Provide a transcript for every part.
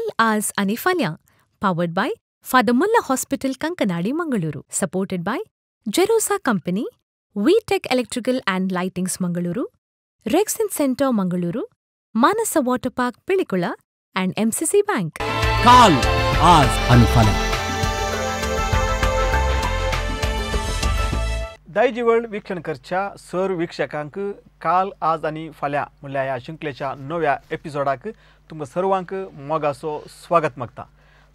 काल, आज आनी फाल्यां, powered by Father Muller hospital, Kankanady, Mangaluru, supported by Jerosa company, V Tech electrical and lightings Mangaluru, Rexin centre Mangaluru, Manasa water park Pilikula and MCC bank. काल, आज आनी फाल्यां. दायजिवळ वीक्षण करच्या सर वीक्षकांक काल, आज आनी फाल्यां म्हणल्यार ह्या शृंखलेच्या नव्या एपिसोडाक तुमकां सर्वांक मोगाचो स्वागत मागता.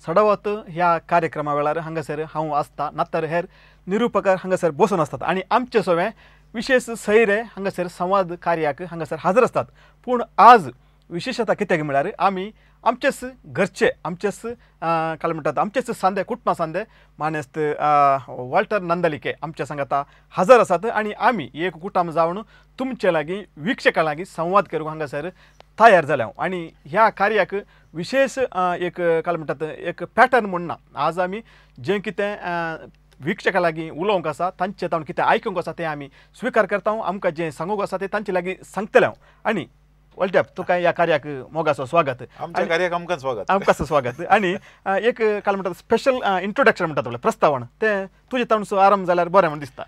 सडावत ह्या कार्यक्रमा वेळार हांगासर हांव आसता, नातर हेर निरुपकार हांगासर बसून आसतात आनी आमचे सवे विशेष सैरे हांगासर संवाद कार्याक हांगासर हाजर आसतात. पूण आज विशेषता कित्याक म्हळ्यार आमी आमचेच घरचे, आमचेच काल म्हणटात आमचेच सांदे, कुटुंबा सांदे मानेस्त वॉल्टर नंदलिके आमच्या सांगाता हजर आसात आनी आमी एक कुटुंब जावन तुमचे लागीं वीक्षकां लागीं संवाद करूंक हांगासर तयार जाल्या. आनी ह्या कार्याक विशेष एक काल म्हणटात एक पॅटर्न म्हूण ना. आज आमी जें कितें वीक्षकां लागीं उलोवंक आसा, तांचे ताणून कितें आयकूंक आसा तें आमी स्विकार करता, आमकां जें सांगूंक आसा तें तांचे लागीं सांगतले हांव. आनी वॉल्ट्याप, तुका ह्या कार्याक मोगाचो स्वागत. आमच्या कार्याक आमकां स्वागत, आमकां स्वागत. आनी एक काल म्हणटात स्पेशल इंट्रोडक्शन म्हणटात आपलें प्रस्तावण, तें तुजें ताणून आरंभ जाल्यार बरें म्हूण दिसता.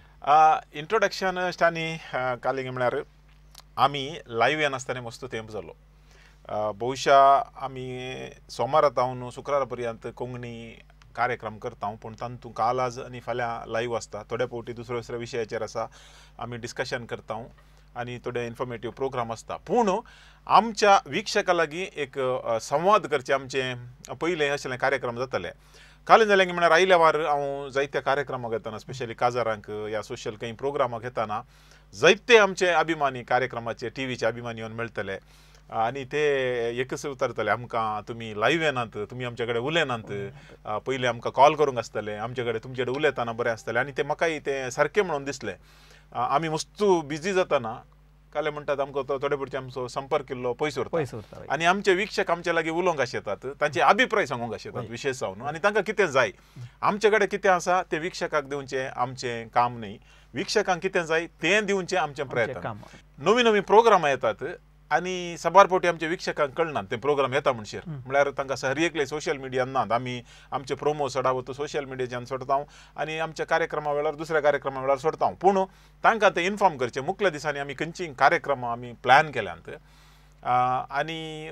इंट्रोडक्शन स्टानी कालिंग म्हळ्यार आमी लायव्ह येनासतना मस्त तेंप जालो. बहुशा आमी सोमारा तावन शुक्रारा पर्यंत कोंकणी कार्यक्रम करता, पूण तातूंत काल, आज आनी फाल्यां लायव्ह आसता. थोड्या फावटी दुसऱ्या दुसऱ्या विशयाचेर आसा आमी डिस्कशन करता आनी थोडे इन्फॉर्मेटीव प्रोग्राम आसता. पूण आमच्या वीक्षकां लागीं एक संवाद करचे आमचे पयलें अशें कार्यक्रम जाताले. काल जालें की म्हळ्यार आयल्या वार हांव जायत्या कार्यक्रमाक येतना, स्पेशली काजारांक या सोशल खंय प्रोग्रामाक येतना जायते आमचे अभिमानी कार्यक्रमाचे टीव्हीचे अभिमानी येवन मेळटले आनी ते एकच उतरतले आमकां तुमी लायव्ह येनात, तुमी आमचे कडेन उलयनात, पयलीं आमकां कॉल करूंक आसतले, आमचे कडेन तुमचे कडेन उलयतना बरें आसतलें. आनी ते म्हाकाय तें सारकें म्हणून दिसलें. आमी मस्तू बिजी जातना काले म्हणटात आमकां तो थोडे फावटी आमचो संपर्क केल्लो पयस उरता आनी आमचे वीक्षक आमचे लागीं उलोवंक आशेतात, तांचे अभिप्राय सांगूंक आशेतात विशेष जावन, आनी तांकां कितें जाय, आमचे कडेन कितें आसा तें वीक्षकाक दिवचें आमचें काम न्ही, वीक्षकांक कितें जाय तें दिवचें आमचें प्रयत्न. नवी नवी प्रोग्रामां येतात आनी साबार फावटी आमच्या वीक्षकांक कळनात ते प्रोग्राम येता म्हणशीर, म्हळ्यार तांकां हर एकले सोशल मिडियान नात. आमी आमचे प्रोमो चडावत सोशल मिडियाच्यान सोडता आनी आमच्या कार्यक्रमा वेळार दुसऱ्या कार्यक्रमा वेळार सोडता, पूण तांकां ते इन्फॉर्म करचें मुखल्या दिसांनी आमी खंयची कार्यक्रमां आमी प्लॅन केल्यांत आनी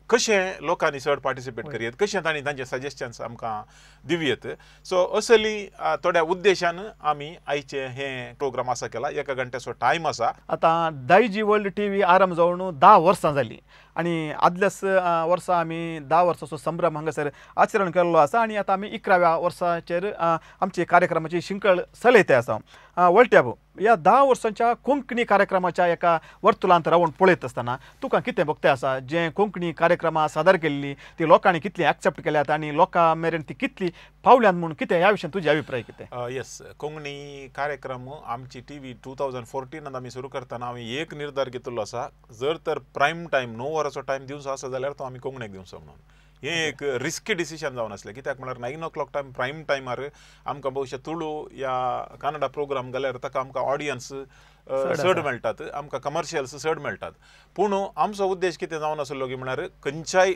कशें लोकांनी चड पार्टिसिपेट करयेत, कशें तांणी तांचे सजेशन्स आमकां दिवयेत. सो असली थोड्या उद्देशान आमी आयचे हे प्रोग्राम आसा केला. एका घंट्याचो टायम आसा. आतां दायजी वर्ल्ड टी व्ही आरंभ जावन 10 वर्सां जालीं आनी आदल्याच वर्सा आमी 10 वर्साचो संभ्रम हांगासर आचरण केल्लो आसा आनी आतां आमी 11व्या वर्साचेर आमची कार्यक्रमाची शिंकळ चलयते आसा. वॉल्ट्याब, ह्या 10 वर्सांच्या कोंकणी कार्यक्रमाच्या एका वर्तुलांत रावन पळयत आसतना तुका कितें भोगते आसा, जें कोंकणी कार्यक्रमां सादर केल्ली ती लोकांनी कितली एक्सेप्ट केल्यात आनी लोकां मेरेन ती कितली पावल्यात म्हूण कितें ह्या विशयान तुजे अभिप्राय कितें? येस, कोंकणी कार्यक्रम आमची टी व्ही 2014 आमी सुरू करतना आमी एक निर्धार घेतिल्लो आसा, जर तर प्रायम टायम 9 वरांचो टायम दिवचो आसा जाल्यार तो आमी कोंकणीक दिवचो म्हणून. हें एक रिस्की डिसिजन जावन आसलें, कित्याक म्हळ्यार 9 o'clock time prime टायमार आमकां भोवशा तुळू या कन्नडा प्रोग्राम घाल्यार ताका आमकां ऑडियन्स चड मेळटात, आमकां कमर्शियल्स चड मेळटात. पूण आमचो उद्देश कितें जावन आसलो की म्हळ्यार खंयच्याय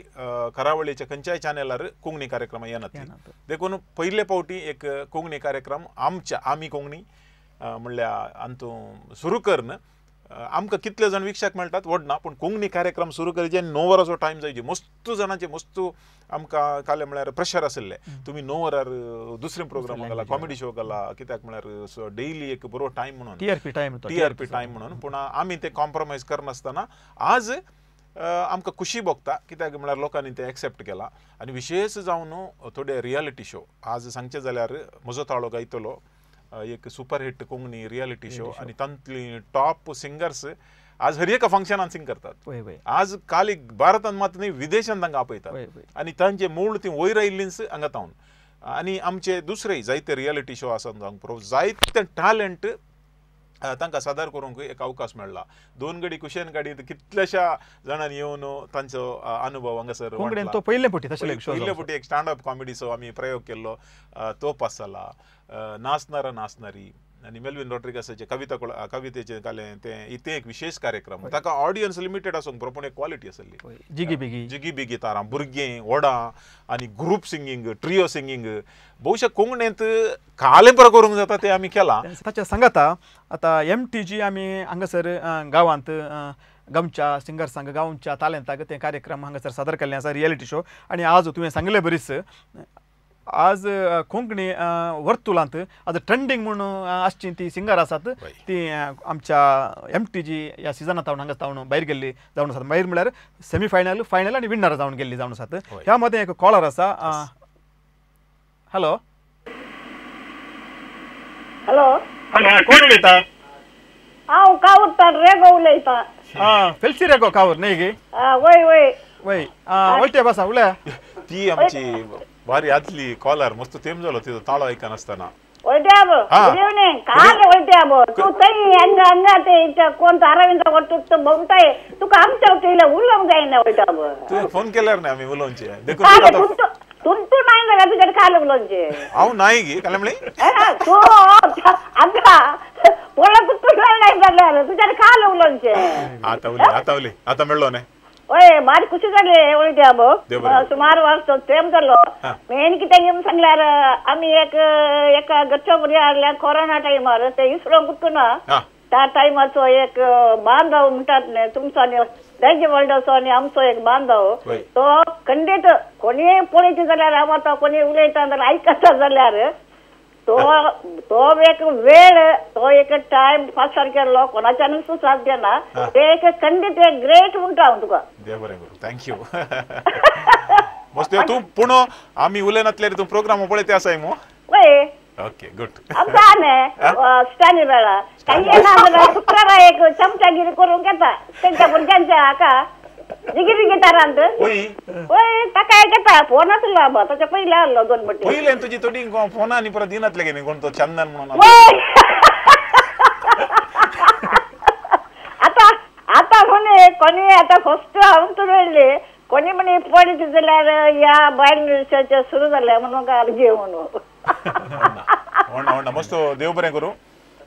करावळीच्या खंयच्याय चॅनलार कोंकणी कार्यक्रमां येनात, देखून पयले फावटी एक कोंकणी कार्यक्रम आमच्या आमी कोंकणी म्हणल्यार अंतू सुरू करून आमकां कितले जाण वीक्षक मेळटात व्हड ना, पूण कोंकणी कार्यक्रम सुरू करचे आनी 9 वरांचो टायम जायची. मस्तू जाणांचे मस्तू आमकां काले म्हळ्यार प्रेशर आशिल्लें, तुमी 9 वरार दुसरे प्रोग्राम घाला, कॉमेडी शो घाला, कित्याक म्हळ्यार डेली एक बरो टायम म्हणून टीआरपी टायम, टीआरपी टायम म्हणून. पूण आमी ते कॉम्प्रोमायज करनासतना आज आमकां खुशी भोगता, कित्याक म्हळ्यार लोकांनी ते एक्सेप्ट केला. आनी विशेष जावन थोडे रियलिटी शो आज सांगचें जाल्यार म्हजो ताळो गायतलो एक super hit Konkani reality show आनी तांतली टॉप सिंगर्स आज हर एका फंक्शनान सिंग करतात. आज काल भारतान मात न्ही विदेशान तांकां आपयतात आनी तांचे मूळ ती वयर आयिल्लींच हांगा तावन. आनी आमचे दुसरे जायते रियलिटी शो आसात जावंक पुरो, जायते टॅलंट तांकां सादर करूंक एक अवकाश मेळ्ळा. 2 गडी कुशेन गाडी कितल्याशा जाणांनी येवन तांचो अनुभव हांगासर वांटला. पयले फावटी एक स्टँड अप कॉमेडीचो आमी प्रयोग केल्लो, तो पास जाला. नाचणारा नाचणारी आनी मेल्विन रॉड्रिगसाचे कविता कवितेचे कालें तें तें एक विशेष कार्यक्रम ताका ऑडियन्स लिमिटेड आसूंक बरो पूण एक क्वॉलिटी आसली जिगी बिगी जिगी बिगी तारां भुरगीं व्हडां आनी ग्रूप सिंगींग ट्रियो सिंगींग बहुशा कोंकणींत कालें बरो करूंक जाता तें आमी केलां. ताच्या सांगाता आतां एम टी जी आमी हांगासर गांवांत गांवच्या सिंगर्सांक गांवच्या तालेंताक ते कार्यक्रम हांगासर सादर केल्ले आसा रियलिटी शो. आनी आज तुवें सांगलें बरीच आज कोंकणी वर्तुलांत आज ट्रेंडींग म्हूण आसची ती सिंगर आसात ती आमच्या एम टी जी ह्या सिजनांत हांगा जावन भायर गेल्ली जावन आसात. भायर म्हळ्यार सेमी फायनल फायनल आनी विनर जावन गेल्ली जावन आसात. ह्या मदें एक कॉलर आसा. हॅलो हॅलो कोण उलयता? हांव कावूर रेगो उलयता. आं फेल्सी रेगो कावूर न्ही गे? वय वय वय वळटे बसा उलया. ती आमची भारी आदली कॉलर मस्त तेम जालो तिचो ताळो आयकनासतना. Good evening. काल वळटे तूं थंय हांगा हांगा ते कोण अरविंद तूं भोंवताय तुका आमच्या वटेन उलोवंक जायना वळटा. तुवें फोन केल्यार न्ही आमी उलोवचें देखून तुमतू नाही जाल्यार तुज्या काल उलोवचें. हांव नाही गे काल म्हणलें तूं आमकां पळोवंक तुका नाही जाल्यार तुज्या काल उलोवचें. आतां उलय आतां उलय आतां मेळ्ळो न्ही? वय भारी खुशी जाली वळटे आबो सुमार वर्स तेम जालो. मेन कितें घेवन सांगल्यार आमी एक एका घरच्या भुरग्या हाडल्या कोरोना टायमार ते इसरोंक ना त्या टायमाचो एक बांधव म्हणटात न्ही तुमचो आनी दायज वर्ल्डाचो आनी आमचो एक बांधव तो खंडीत कोणीय पळयता जाल्यार हांव आतां कोणी उलयता जाल्यार आयकता जाल्यार तो तो एक वेळ तो एक टायम पासार केल्लो कोणाच्यानूच साध्य ना. ते एक खंडीत एक ग्रेट म्हणटा हांव तुका. देव बरें करूं. Thank you. मस्त तूं पूण आमी उलयनातल्यार तूं प्रोग्राम पळयते आसाय मू? वय. Okay good. आमकां न्ही स्टानी वेळा काही ना जाल्यार शुक्रारा एक चमचागिरी करूंक येता तेंच्या भुरग्यांच्या हाका जिगी बिगी तारांत. वय ताका एक येता फोन आसलो आबा ताच्या पयलीं आहलो दोन पट्टी पयलें तुजी थोडी फोना आनी परत दिनातले गे कोण तो चंदन म्हणून. वय आतां आतां म्हणे कोणी आतां फस्ट हांव तुवें मेळ्ळी कोणी म्हणे पळयत जाल्यार ह्या बायल मनशाचें सुरू जालें म्हणून घे म्हणून. होणा मस्त देव बरें करूं.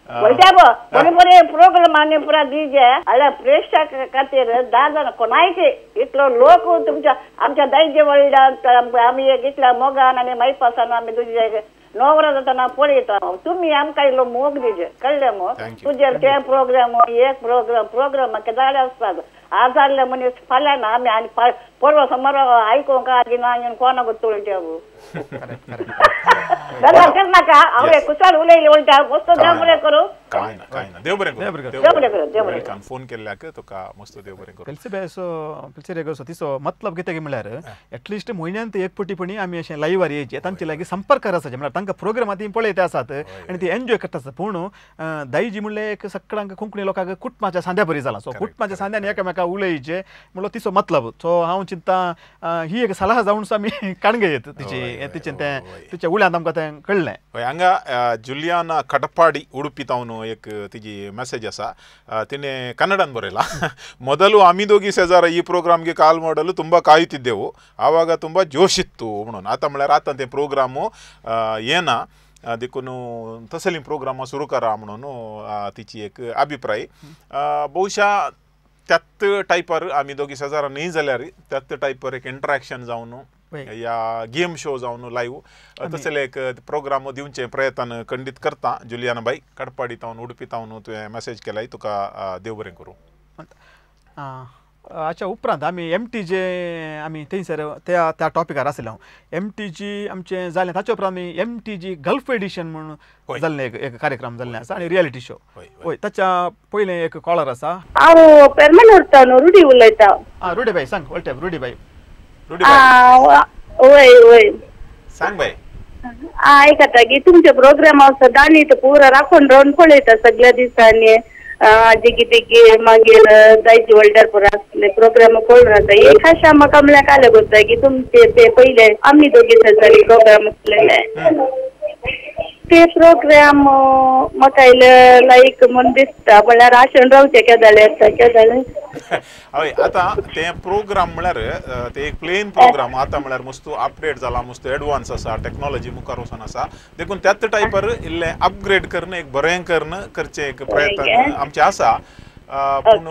वळटे बो बरें बरें प्रोग्राम आनी पुरा दिजे जाल्यार प्रेक्षक खातीर धा जाण कोणायचे इतलो लोक तुमच्या आमच्या दायजे वर्ल्डांत आमी एक इतल्या मोगान आनी मायपासान आमी तुजे 9 वरां जातना पळयता. तुमी आमकां इल्लो मोग दिजे कळ्ळें मू? तुजेर ते प्रोग्राम एक प्रोग्राम प्रोग्राम जाले आसतात. आज जाल्ले मनीस फाल्यां ना आमी आनी परवा सोमार आयकूंक आगी ना आनी कोणाक उलयता जाल्यार करनाका. हांव एक कुशाल उलयलें उलटा मस्त देव बरें करूं. कांय ना कांय ना देव बरें करूं. देव बरें करूं. देव बरें करूं. फोन केल्ल्याक तुका मस्त देव बरें करूं. पेल्सी बायसो पेल्सी रेगोसो तिचो मतलब कितें काय म्हळ्यार एटलिस्ट म्हयन्यांत एक पटी आमी अशें लायव्हार येयचे तांचे लागीं संपर्क आसाचे म्हळ्यार तांकां प्रोग्राम ती पळयते आसात आनी ती एन्जॉय करता आसात. पूण दायजी म्हणल्यार एक सगळ्यांक कोंकणी लोकांक कुटुंबाच्या सांद्या बरी जाला. सो कुटुंबाच्या सांद्यान एकामेका उलयचे म्हणलो तिचो मतलब. सो हांव चिंता ही एक सलाह जावन आमी काणगे येत तिची तिचें तें तिच्या उल्यांत आमकां तें कळ्ळें. हय हांगा जुलियाना कटपाडी उडुपी तावन एक तिजी ಮೆಸೇಜ್ ಆಸ ತಿನೆ ಕನ್ನಡನ್ ಬರೆಯಲ್ಲ. ಮೊದಲು ಅಮಿದೋಗಿ ಸೆಜಾರ ಈ ಪ್ರೋಗ್ರಾಮ್ಗೆ ಕಾಲ್ ಮಾಡಲು ತುಂಬ ಕಾಯುತ್ತಿದ್ದೆವು, ಆವಾಗ ತುಂಬ ಜೋಶಿತ್ತು म्हणून. ಆತ म्हळ्यार आतां ते प्रोग्राम येना देखून तसली प्रोग्राम सुरू करा म्हणून तिची एक अभिप्राय. ಬಹುಶಃ त्यात टायपार आमी दोगी सेजारा न्ही जाल्यार त्यात टायपार एक इंटरेक्शन जावन या गेम शो जावन लायव्ह तसले एक प्रोग्राम दिवचे प्रयत्न खंडीत करता. जुलियाना बाई कडपाडी तावन उडपी तावन तुवें मॅसेज केलाय, तुका देव बरें करूं. हाच्या उपरांत आमी एम टी जे आमी थंयसर त्या त्या टॉपिकार आसले. हांव एम टी जी आमचें जालें ताच्या उपरांत आमी M T G gulf edition म्हणून जाल्लें एक एक कार्यक्रम जाल्लें आसा आनी रियलिटी शो. हय ताच्या पयलें एक कॉलर आसा. हांव पेरमनूर तावन रुडी उलयता. आं रुडी बाई सांग. वळटे रुडी बाई. वय वय सांग बाई. आयकता की तुमचे प्रोग्राम हांव सदांच पुरा राखून रावन पळयता सगळ्या दिसांनी. जिगी बिगी मागीर दायजी वर्ल्डार पुरा आसले प्रोग्राम पळोवन रावता. एक आशा म्हाका म्हणल्यार काल करता की तुमचे ते पयले आमी दोगी शेजारी प्रोग्राम आसलेले. ते प्रोग्राम म्हाका लायक म्हूण दिसता म्हळ्यार आशेन रावचें केदाळे येता केदाळे. हय आतां ते प्रोग्राम म्हळ्यार ते एक प्लेन प्रोग्राम आतां म्हळ्यार मस्त अपडेट जाला, मस्त एडवान्स आसा, टॅक्नोलॉजी मुखार वचून आसा, देखून त्याच टायपार इल्लें अपग्रेड करून एक बरें करून करचें एक प्रयत्न आमचें आसा. पूण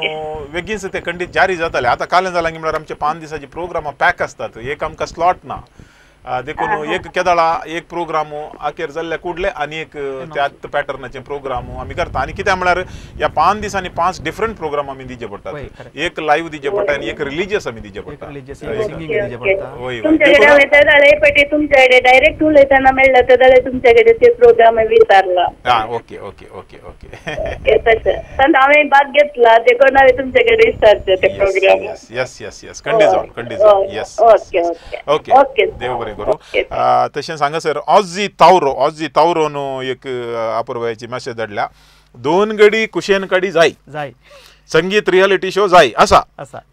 बेगीनच ते खंडीत जारी जाताले. आतां कालें जालां की म्हळ्यार आमचे 5 दिसाचे प्रोग्रामां पॅक आसतात, एक आमकां स्लॉट ना, देखून एक केदाळा एक प्रोग्राम आखेर जाल्ल्या कुडले आनी एक त्याच पॅटर्नाचे प्रोग्राम आमी करता. आनी कित्याक म्हळ्यार ह्या 5 दिसांनी 5 डिफरंट प्रोग्राम आमी दिवचे पडटात, एक लायव्ह दिवचे पडटा आनी एक रिलीजियस आमी दिवचे पडटा. तुमच्याकडे डायरेक्ट उलयतना मेळ्ळा तेदाळे तुमच्याकडे ते प्रोग्राम विचारला. आं ओके ओके ओके ओके तशें हांवें भाग घेतला देखून हांवें तुमच्याकडे विचारचें ते प्रोग्राम. येस येस येस खंडीत जावन खंडीत जावन येस ओके ओके ओके देव बरें करूं. तशें सांगा सर, ऑजी तावरो, ऑजी तावरो न्हू एक अपुरबायेची मॅसेज धाडल्या, 2 गडी कुशेन काडी जाय जाय, संगीत रियलिटी शो जाय आसा,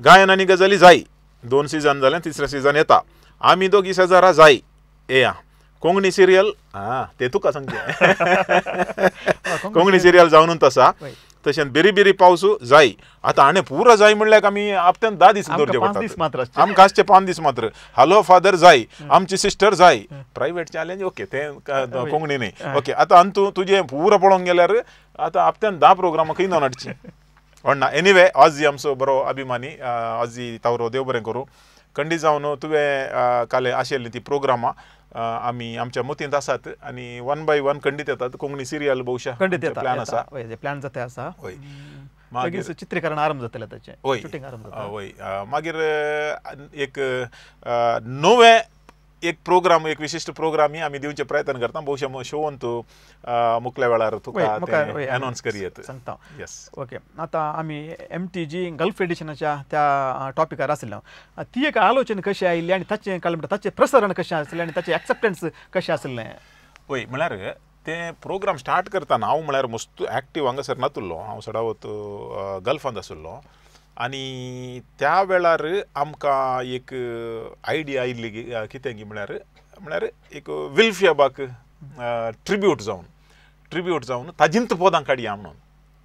गायन आनी गजाली जाय, 2 सीजन जालें तिसरें सीजन येता, आमी दोगी शेजारा जाय, येया कोंकणी सिरियल आं ते तुका सांगचें कोंकणी सिरियल जावनूच आसा. तशेंच बेरी बेरी पावसू जाय. आतां हाणें पुरो जाय म्हणल्यार आमी आपत्यान 10 दीस दवरचे पडटा, आमकां आसचे 5 दीस मात्र. हॅलो फादर जाय, आमची सिस्टर जाय, प्रायवेट चॅलेंज ओके तें कोंकणी न्ही ओके. आतां अंतू तुजें पुरो पळोवंक गेल्यार आतां आपत्यान 10 प्रोग्रामां खंय जावन हाडची व्हडना. एनिवे ऑजी आमचो बरो अभिमानी ऑजी तावरो देव बरें करूं. खंडीत जावन तुवें काल आशिल्लीं ती प्रोग्रामां आमी आमच्या मतींत आसात आनी 1 बाय 1 खंडीत येतात. कोंकणी सिरियल बहुशा प्लॅन आसा, प्लॅन जाता आसा, मागीर चित्रीकरण आरंभ जातलें ताचें, शुटींग आरंभ जाता. हय मागीर एक नवें एक प्रोग्राम, एक विशिश्ट प्रोग्राम आमी दिवचे प्रयत्न करता, बहुशा शोवन तूं मुखल्या वेळार तुका अनाउन्स करयेत सांगता. येस ओके. आतां आमी MTG gulf एडिशनाच्या त्या टॉपिकार आशिल्लो, ती एक आलोचना कशी आयिल्ली आनी ताचें काल म्हणटा ताचें प्रसारण कशें आसलें आनी ताचें एक्सेप्टन्स कशें आसलें? वय म्हळ्यार ते प्रोग्राम स्टार्ट करतना हांव म्हळ्यार मस्त एक्टीव हांगासर नातुल्लो, हांव सडावत गल्फांत आशिल्लो आनी त्या वेळार आमकां एक आयडिया आयिल्ली कितें की म्हळ्यार म्हळ्यार एक विल्फियाबाक ट्रिब्यूट जावन ताजींत पदां काडया म्हणून,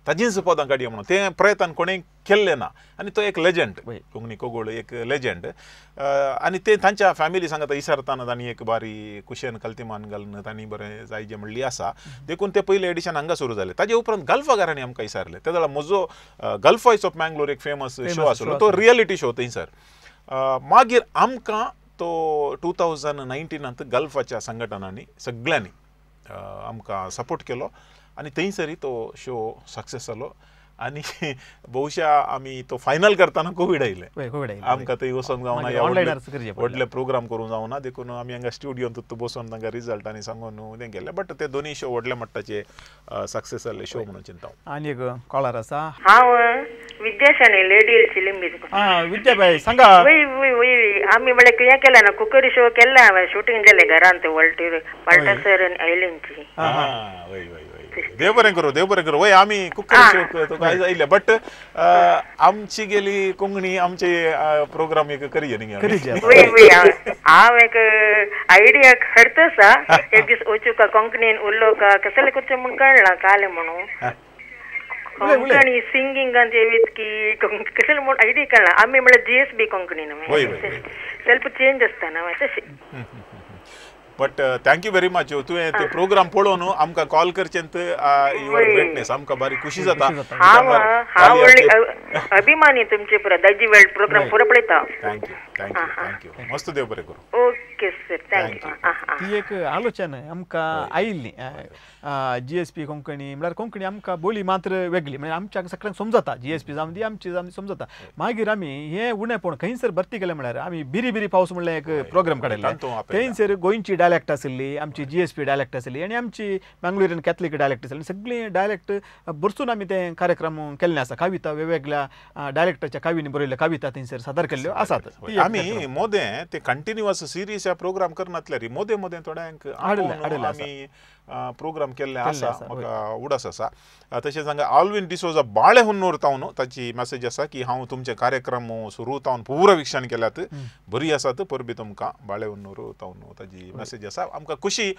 ताजींच पदां काडया म्हणून तें प्रयत्न कोणें केल्लें ना. आनी तो एक लेजंड, कोंकणी कोगोळ एक लेजंड, आनी ते तांच्या फॅमिली सांगता इसारतना तांणी एक बारी कुशेन कल्तिमान घालून तांणी बरें जायजें म्हणली आसा, देखून ते पयलें एडिशन हांगा सुरू जालें. ताजे उपरांत गल्फाकारांनी आमकां इसारलें. ते जाल्यार म्हजो गल्फ वॉयस ऑफ मँगलोर एक फेमस शो आसलो, तो रियलिटी शो थंयसर. मागीर आमकां तो 2019 गल्फाच्या संघटनांनी सगळ्यांनी आमकां सपोर्ट केलो आनी थंयसरय तो शो सक्सेस जालो. आनी बहुशा आमी तो फायनल करतना कोवीड आयलें, आमकां थंय वचोंक जावना, व्हडले प्रोग्राम करूंक जावना, देखून आमी हांगा स्टुडियोंत बसून तांकां रिजल्ट आनी सांगून तें केलें. बट ते दोनूय शो व्हडले मट्टाचे सक्सेस जाल्ले शो म्हणून चिंता. आनी एक कॉलर आसा. हांव विद्या शणै लेडी चिलिंबी. आं विद्याबाई सांगा. वय वय वय आमी म्हळ्यार कितें केलें ना, कुकरी शो केल्लें हांवें, शुटींग केलें घरांत वल्टर वाल्टर सर आनी आयलेंची. वय वय देव बरें करूं, देव बरें करूं. वय आमी कुकर शोक तुका आयले, बट आमची गेली कोंकणी आमचे प्रोग्राम एक करीजे न्ही. वय वय हांव एक आयडिया खरत आसा, एक दीस वचूं का कोंकणीन उरलो का कसले करचें म्हूण कळना कालें म्हणून कोंकणी सिंगींग की कसले म्हूण आयडिया कळना. आमी म्हळ्यार GSB Konkani सेल्फ चेंज आसता ना तशें. But thank you very much. तुवें ते प्रोग्राम पळोवन आमकां कॉल करचें your greatness, आमकां बारी खुशी जाता. हांव हांव व्हडली अभिमानी तुमचे पुरा दायजी वेळ प्रोग्राम पुरो पळयता. Thank you thank you thank you. मस्त देव बरें करूं. Okay sir thank you. ती एक आलोचना आमकां आयिल्ली GSP Konkani म्हळ्यार कोंकणी आमकां बोली मात्र वेगळी, म्हणजे आमच्या सगळ्यांक समजता, GSP जावन दी आमची जावन समजता. मागीर आमी हें उणेपण खंयसर भरती केलें म्हळ्यार आमी बिरी बिरी पावस म्हणल्यार एक प्रोग्राम काडिल्लो, थंयसर गोंयची डायलेक्ट आशिल्ली, आमची GSP dialect आशिल्ली आनी आमची मंगळुरियन कॅथलीक डायलेक्ट आशिल्ली, सगळीं डायलेक्ट बरसून आमी ते कार्यक्रम केल्ले आसा. कविता वेगवेगळ्या डायलेक्टाच्या कवींनी बरयल्ल्यो कविता थंयसर सादर केल्ल्यो आसात. आमी मोदें ते कंटिन्युअस सिरीज ह्या प्रोग्राम करनातल्यार मोदें मोदें थोड्यांक आमी प्रोग्राम केल्ले आसा, म्हाका उडास आसा. तशेंच हांगा आल्विन डिसोजा बाळेहुन्नूर तावन ताची मॅसेज आसा की हांव तुमचे कार्यक्रम सुरू तावन पुरो विक्षण केल्यात, बरी आसात, परबी तुमकां. बाळेहुन्नूर तावन ताची मॅसेज मेसेज आसा. आमकां खुशी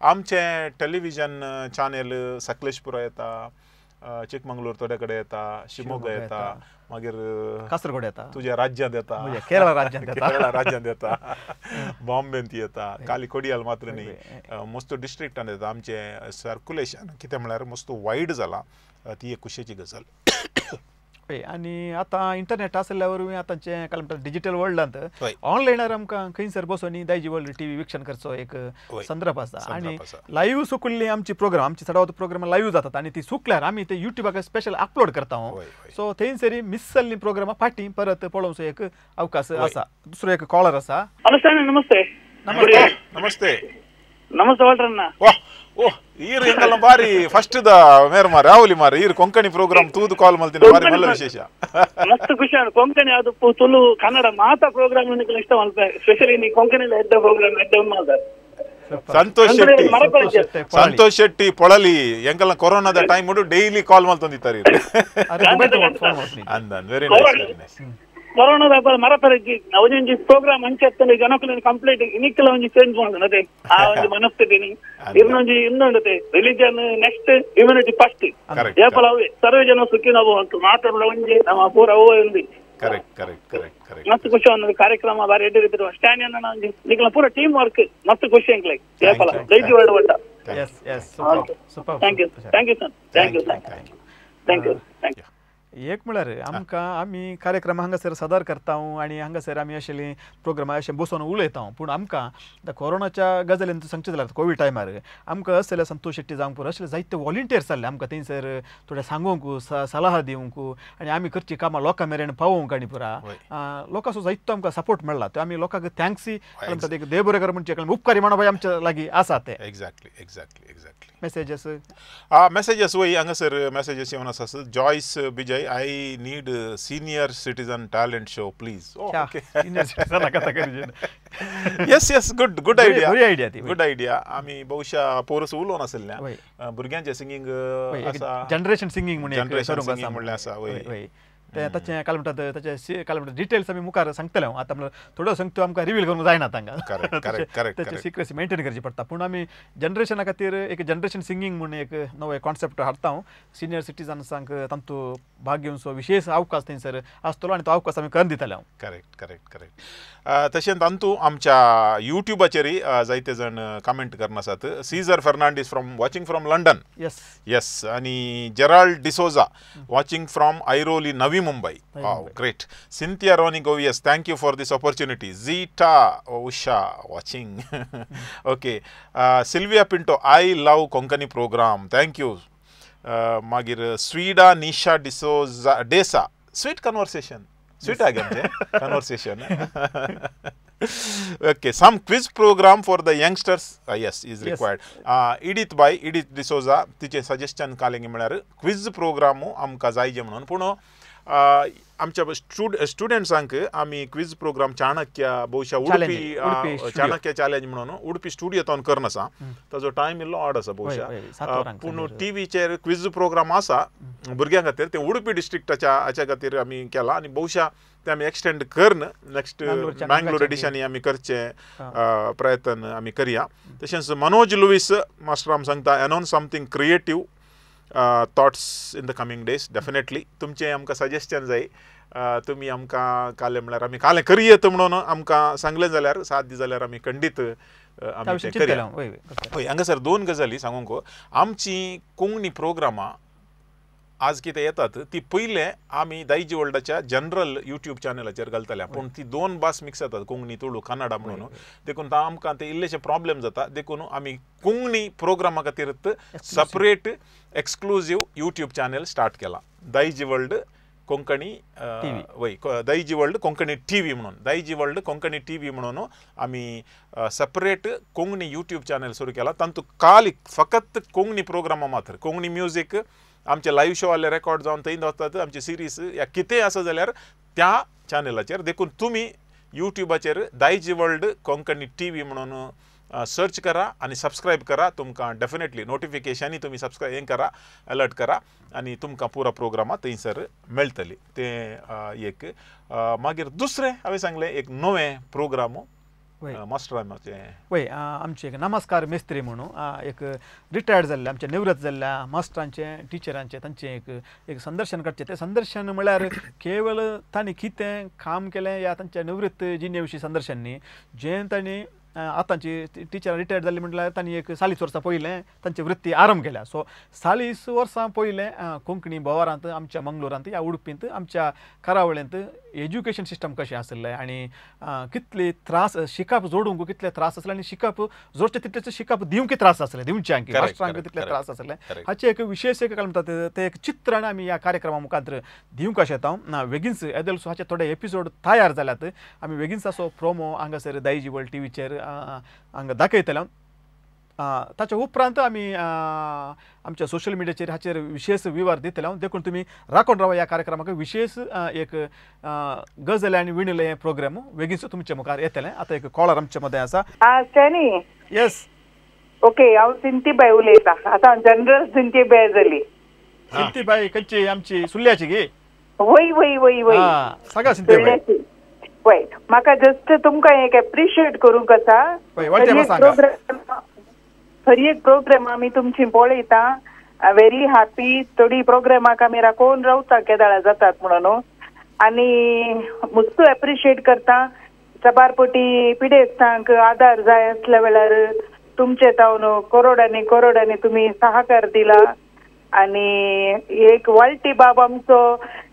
आमचें टेलिविजन चॅनल सकलेशपुरा येता, चिकमंगळूर थोडे कडेन येता, शिमोगा येता, मागीर कासरगोड येता, तुज्या राज्यांत येता, केरळ राज्यांत येता, केरळ राज्यांत येता, बॉम्बेंत येता, काली कोडियाल मात्र न्ही मस्त डिस्ट्रिक्टान येता. आमचें सर्क्युलेशन कितें म्हळ्यार मस्त वायड जाला, ती एक खुशयेची गजाल. आनी आतां इंटरनेट आसल्या वरवीं आतांचें काय म्हणटा डिजिटल वर्ल्डांत ऑनलायनार आमकां खंयसर बसून दायजी वर्ल्ड टीव्ही वीक्षण करचो एक संदर्भ आसा. आनी लायव्ह सुकल्ली आमची प्रोग्राम, आमची चडावत प्रोग्राम लायव्ह जातात आनी ती सुकल्यार आमी ते युट्यूबाक स्पेशल अपलोड करता. सो थंयसर मिस जाल्ली प्रोग्रामां फाटीं परत पळोवचो एक अवकाश आसा. दुसरो एक कॉलर आसा. हॅलो सर, नमस्ते. नमस्ते. नमस्ते. नमस्ते वाल्टर. ಓ ಈರ್ ಎಂಗಲ್ಲ ಬಾರಿ ಫಸ್ಟ್ the ಮೇರ್ ಮಾರೆ ರಾಹುಲಿ ಮಾರೆ ಈರ್ ಕೊಂಕಣಿ ಪ್ರೋಗ್ರಾಮ್ ತೂದು ಕಾಲ್ ಮಲ್ತಿನ ಬಾರಿ ಮಲ್ಲ ವಿಶೇಷ. ಮಸ್ತ್ ಖುಷಿ ಆಂಡ್. ಕೊಂಕಣಿ ಅದು ತುಳು ಕನ್ನಡ ಮಾತಾ ಪ್ರೋಗ್ರಾಮ್ ನಿಕಲ್ ಇಷ್ಟ ಮಲ್ಪೆ, ಸ್ಪೆಷಲಿ ನೀ ಕೊಂಕಣಿ ಎಡ್ಡ ಪ್ರೋಗ್ರಾಮ್ ಎಡ್ಡ ಮಲ್ದ. ಸಂತೋಷ್ ಶೆಟ್ಟಿ, ಸಂತೋಷ್ ಶೆಟ್ಟಿ ಪೊಳಲಿ ಎಂಗಲ್ಲ ಕೊರೋನಾದ ಟೈಮ್ ಉಡು ಡೈಲಿ ಕಾಲ್ ಮಲ್ತೊಂದಿತ್ತಾರೆ. ಅಂದನ್ ವೆರಿ ನೈಸ್, ವೆರಿ ನೈಸ್. ಕೊರೋನಾದ ಮರಪರಜ್ಜಿ ಒಂಜೊಂಜಿ ಪ್ರೋಗ್ರಾಮ್ ಅಂಚೆತ್ತಂಡ ಜನಕುಲೆನ ಕಂಪ್ಲೀಟ್ ಇನಿಕ್ಲ ಒಂಜಿ ಚೇಂಜ್ ಮಲ್ತಂಡ್ ಅದೇ ಆ ಒಂಜಿ ಮನಸ್ಥಿತಿ ಇನ್ನೊಂಜಿ ಇನ್ನೊಂಡತೆ ರಿಲಿಜನ್ ನೆಕ್ಸ್ಟ್ ಇಮ್ಯುನಿಟಿ ಫಸ್ಟ್ ಏಪಲ ಅವೇ ಸರ್ವೇ ಜನ ಸುಖಿನೋ ಭವಂತು ಮಾತಾಡಲ ಒಂಜಿ ನಮ್ಮ ಪೂರ ಅವು ಒಂದು. Correct correct correct correct. ಮಸ್ತ್ ಖುಷಿ ಒಂದು ಕಾರ್ಯಕ್ರಮ ಬಾರಿ ಎಡ್ಡೆ ರೀತಿ ಸ್ಟ್ಯಾನಿಯನ್ ಒಂಜಿ ನಿಕಲ ಪೂರ ಟೀಮ್ ವರ್ಕ್ ಮಸ್ತ್ ಖುಷಿ ಎಂಕ್ಲೆ ಏಪಲ ದೈಜಿ ವರ್ಲ್ಡ್ ಬಂಡ. Yes yes, super super. Thank you, thank you sir, thank you, thank you, thank you. एक म्हळ्यार आमकां आमी कार्यक्रम हांगासर सादर करता आनी हांगासर आमी अशें प्रोग्राम अशें बसून उलयता, पूण आमकां आतां कोरोनाच्या गजालीन सांगचें जाल्यार कोवीड टायमार आमकां असले संतोष शेट्टी जावंक पुरो असले जायते वॉलंटियर्स जाल्ले आमकां थंयसर थोडें सांगूंक सलाह दिवंक आनी आमी करची कामां लोकां मेरेन पावोवंक आनी पुरा लोकांचो जायतो आमकां सपोर्ट मेळ्ळा. तो आमी लोकांक थँक्सी म्हणटात, एक देव बरें कर म्हणचे उपकारी म्हणो बाय आमच्या लागीं आसा ते. Exactly exactly exactly. Messages messages वय हांगासर मॅसेजीस येवन आसा. Joyce Vijay, I need senior citizen talent show please. Okay, senior citizen कथा करीजे. Yes yes, good good idea, बरी आयडिया ती, गुड आयडिया. आमी बहुशा पोरस उलोवन आसल्या भुरग्यांचे सिंगींग आसा, जनरेशन सिंगींग म्हणून जनरेशन सिंगींग म्हणलें आसा. वय ते ताचें काय म्हणटात ताचे काय म्हणटात डिटेल्स आमी मुखार सांगतले. हांव आतां म्हणल्यार थोड्यो सांगत्यो आमकां रिवील करूंक जायना तांकां, ताची सिक्रेसी मेंटेन करची पडटा. पूण आमी जनरेशना खातीर एक जनरेशन सिंगींग म्हूण एक नवो कॉन्सेप्ट हाडटा हांव. सिनियर सिटीजन्सांक तांतू भाग घेवचो विशेष अवकाश थंयसर आसतलो आनी तो अवकाश आमी करून दितले हांव. Correct correct correct. तशेंच तांतू आमच्या युट्यूबाचेरय जायते जाण कमेंट करना आसात. Caesar Fernandes from watching from London. Yes yes. आनी Gerald D'Souza watching from Airoli Navi Mumbai. Wow, great. Cynthia Ronnie Govies, thank you for this opportunity. Zita Usha watching. Okay. Sylvia Pinto, I love Konkani program, thank you. मागीर Sweda Nisha D'Souza Desa, sweet conversation, sweet आगे conversation. Okay, some quiz program for the youngsters, yes, is required. Edith by Edith D'Souza तिचे suggestion कालेंगे म्हळ्यार quiz programme आमकां जायजे म्हणून. पूण आमच्या स्टुडंट्सांक आमी quiz programme Chanakya बहुशा उडपी Chanakya challenge म्हणून उडपी स्टुडियोंत करून आसा. ताजो टायम इल्लो ऑड आसा बहुशा, पूण टीव्हीचेर क्विज प्रोग्राम आसा भुरग्यां खातीर, ते उडपी डिस्ट्रिक्टाच्या हाच्या खातीर आमी केला आनी बहुशा ते आमी एक्सटेंड करन नेक्स्ट मँगलोर एडिशनी आमी करचे प्रयत्न आमी करया. तशेंच मनोज लुईस मास्टर आम सांगता announce something creative thoughts in the coming days. Definitely तुमचें आमकां सजेशन जाय, तुमी आमकां कालें म्हळ्यार आमी कालें करयेत म्हणून आमकां सांगलें जाल्यार साथ दी जाल्यार आमी खंडीत आमी तें करया. हय, हांगासर दोन गजाली सांगूंक. आमची कोंकणी प्रोग्रामां आज कितें येतात ती पयलें आमी दायजी वर्ल्डाच्या जनरल युट्यूब चॅनलाचेर घालतले, पूण ती दोन भास मिक्स जातात, कोंकणी तुळू कन्नडा म्हणून, देखून आमकां ते इल्लेशे प्रॉब्लेम जाता. देखून आमी कोंकणी प्रोग्रामा खातीर separate exclusive YouTube channel start केला, दायजी वर्ल्ड कोंकणी वय, दायजी वर्ल्ड कोंकणी टीव्ही म्हणून, दायजी वर्ल्ड कोंकणी टीव्ही म्हणून आमी सेपरेट कोंकणी युट्यूब चॅनल सुरू केला. तातूंत काल फकत कोंकणी प्रोग्रामां मात्र, कोंकणी म्युजीक, आमचे लायव्ह शो आले रेकॉर्ड जावन थंय वतात, आमची सिरीज या कितेंय आसा जाल्यार त्या चॅनलाचेर. देखून तुमी युट्यूबाचेर दायजी वर्ल्ड कोंकणी टीव्ही म्हणून सर्च करा आनी सबस्क्रायब करा. तुमकां डेफिनेटली नोटिफिकेशनूय तुमी सबस्क्रायब हें करा, अलर्ट करा आनी तुमकां पुरा प्रोग्रामां थंयसर मेळटली. तें एक. मागीर दुसरें हांवें सांगलें एक नवें प्रोग्राम मास्टरांचे वय आमचे एक नमस्कार मिस्त्री म्हणून एक रिटायर्ड जाल्ले आमचे निवृत्त जाल्ल्या मास्टरांचे टिचरांचे तांचे एक एक संदर्शन काडचें. तें संदर्शन म्हळ्यार केवळ तांणी कितें काम केलें या तांच्या निवृत्त जिणे विशीं संदर्शन न्ही, जें तांणी आतांची टिचरां रिटायर्ड जाल्ली म्हटल्यार तांणी एक 40 वर्सां पयलें तांची वृत्ती आरंभ केल्या. सो 40 वर्सां पयलें कोंकणी भोवारांत आमच्या मंगळुरांत या उडपींत आमच्या करावळेंत एज्युकेशन सिस्टम कशें आसलें आनी कितले त्रास शिकप जोडूंक कितले त्रास आसले आनी शिकप जोडचे तितलेच शिकप दिवंक त्रास आसले दिवचे आणखी मास्टरांक तितले त्रास आसले हाचें एक विशेष एक काय म्हणटात तें एक चित्रण आमी ह्या कार्यक्रमा मुखार दिवंक शकता. ना वेगींच येदोळसो हाचे थोडे एपिसोड तयार जाल्यात आमी वेगींच असो प्रोमो हांगासर दायजी वर्ल्ड टीव्हीचेर हांगा दाखयतले. ताच्या उपरांत आमी आमच्या सोशल मिडियाचेर हाचेर विशेष विवर दितले देखून तुमी राखून रावा ह्या कार्यक्रमाक विशेष एक गजल आनी विणले हे प्रोग्राम वेगींच तुमच्या मुखार येतले. आतां एक कॉलर आमच्या मदें आसा. स्टॅनी. येस ओके, हांव सिंतीबाय उलयतां. आतां जनरल सिंतीबाय जाली. सिंतीबाय खंयची आमची सुर्ल्याची गे? वय वय वय वय सांगा सिंतीबाय. वय म्हाका जस्ट तुमकां एक एप्रिशिएट करूंक आसा. हर एक प्रोग्राम आमी तुमची पळयता, व्हेरी हॅपी. थोडी प्रोग्रामाक आमी राखोवन रावता केदाळा जातात म्हणून आनी मस्त एप्रिशिएट करता. सबार पटी पिडेस्तांक आदार जाय आसल्या वेळार तुमचे तावन करोडांनी करोडांनी तुमी सहकार दिला. आनी एक वाल्टी बाब आमचो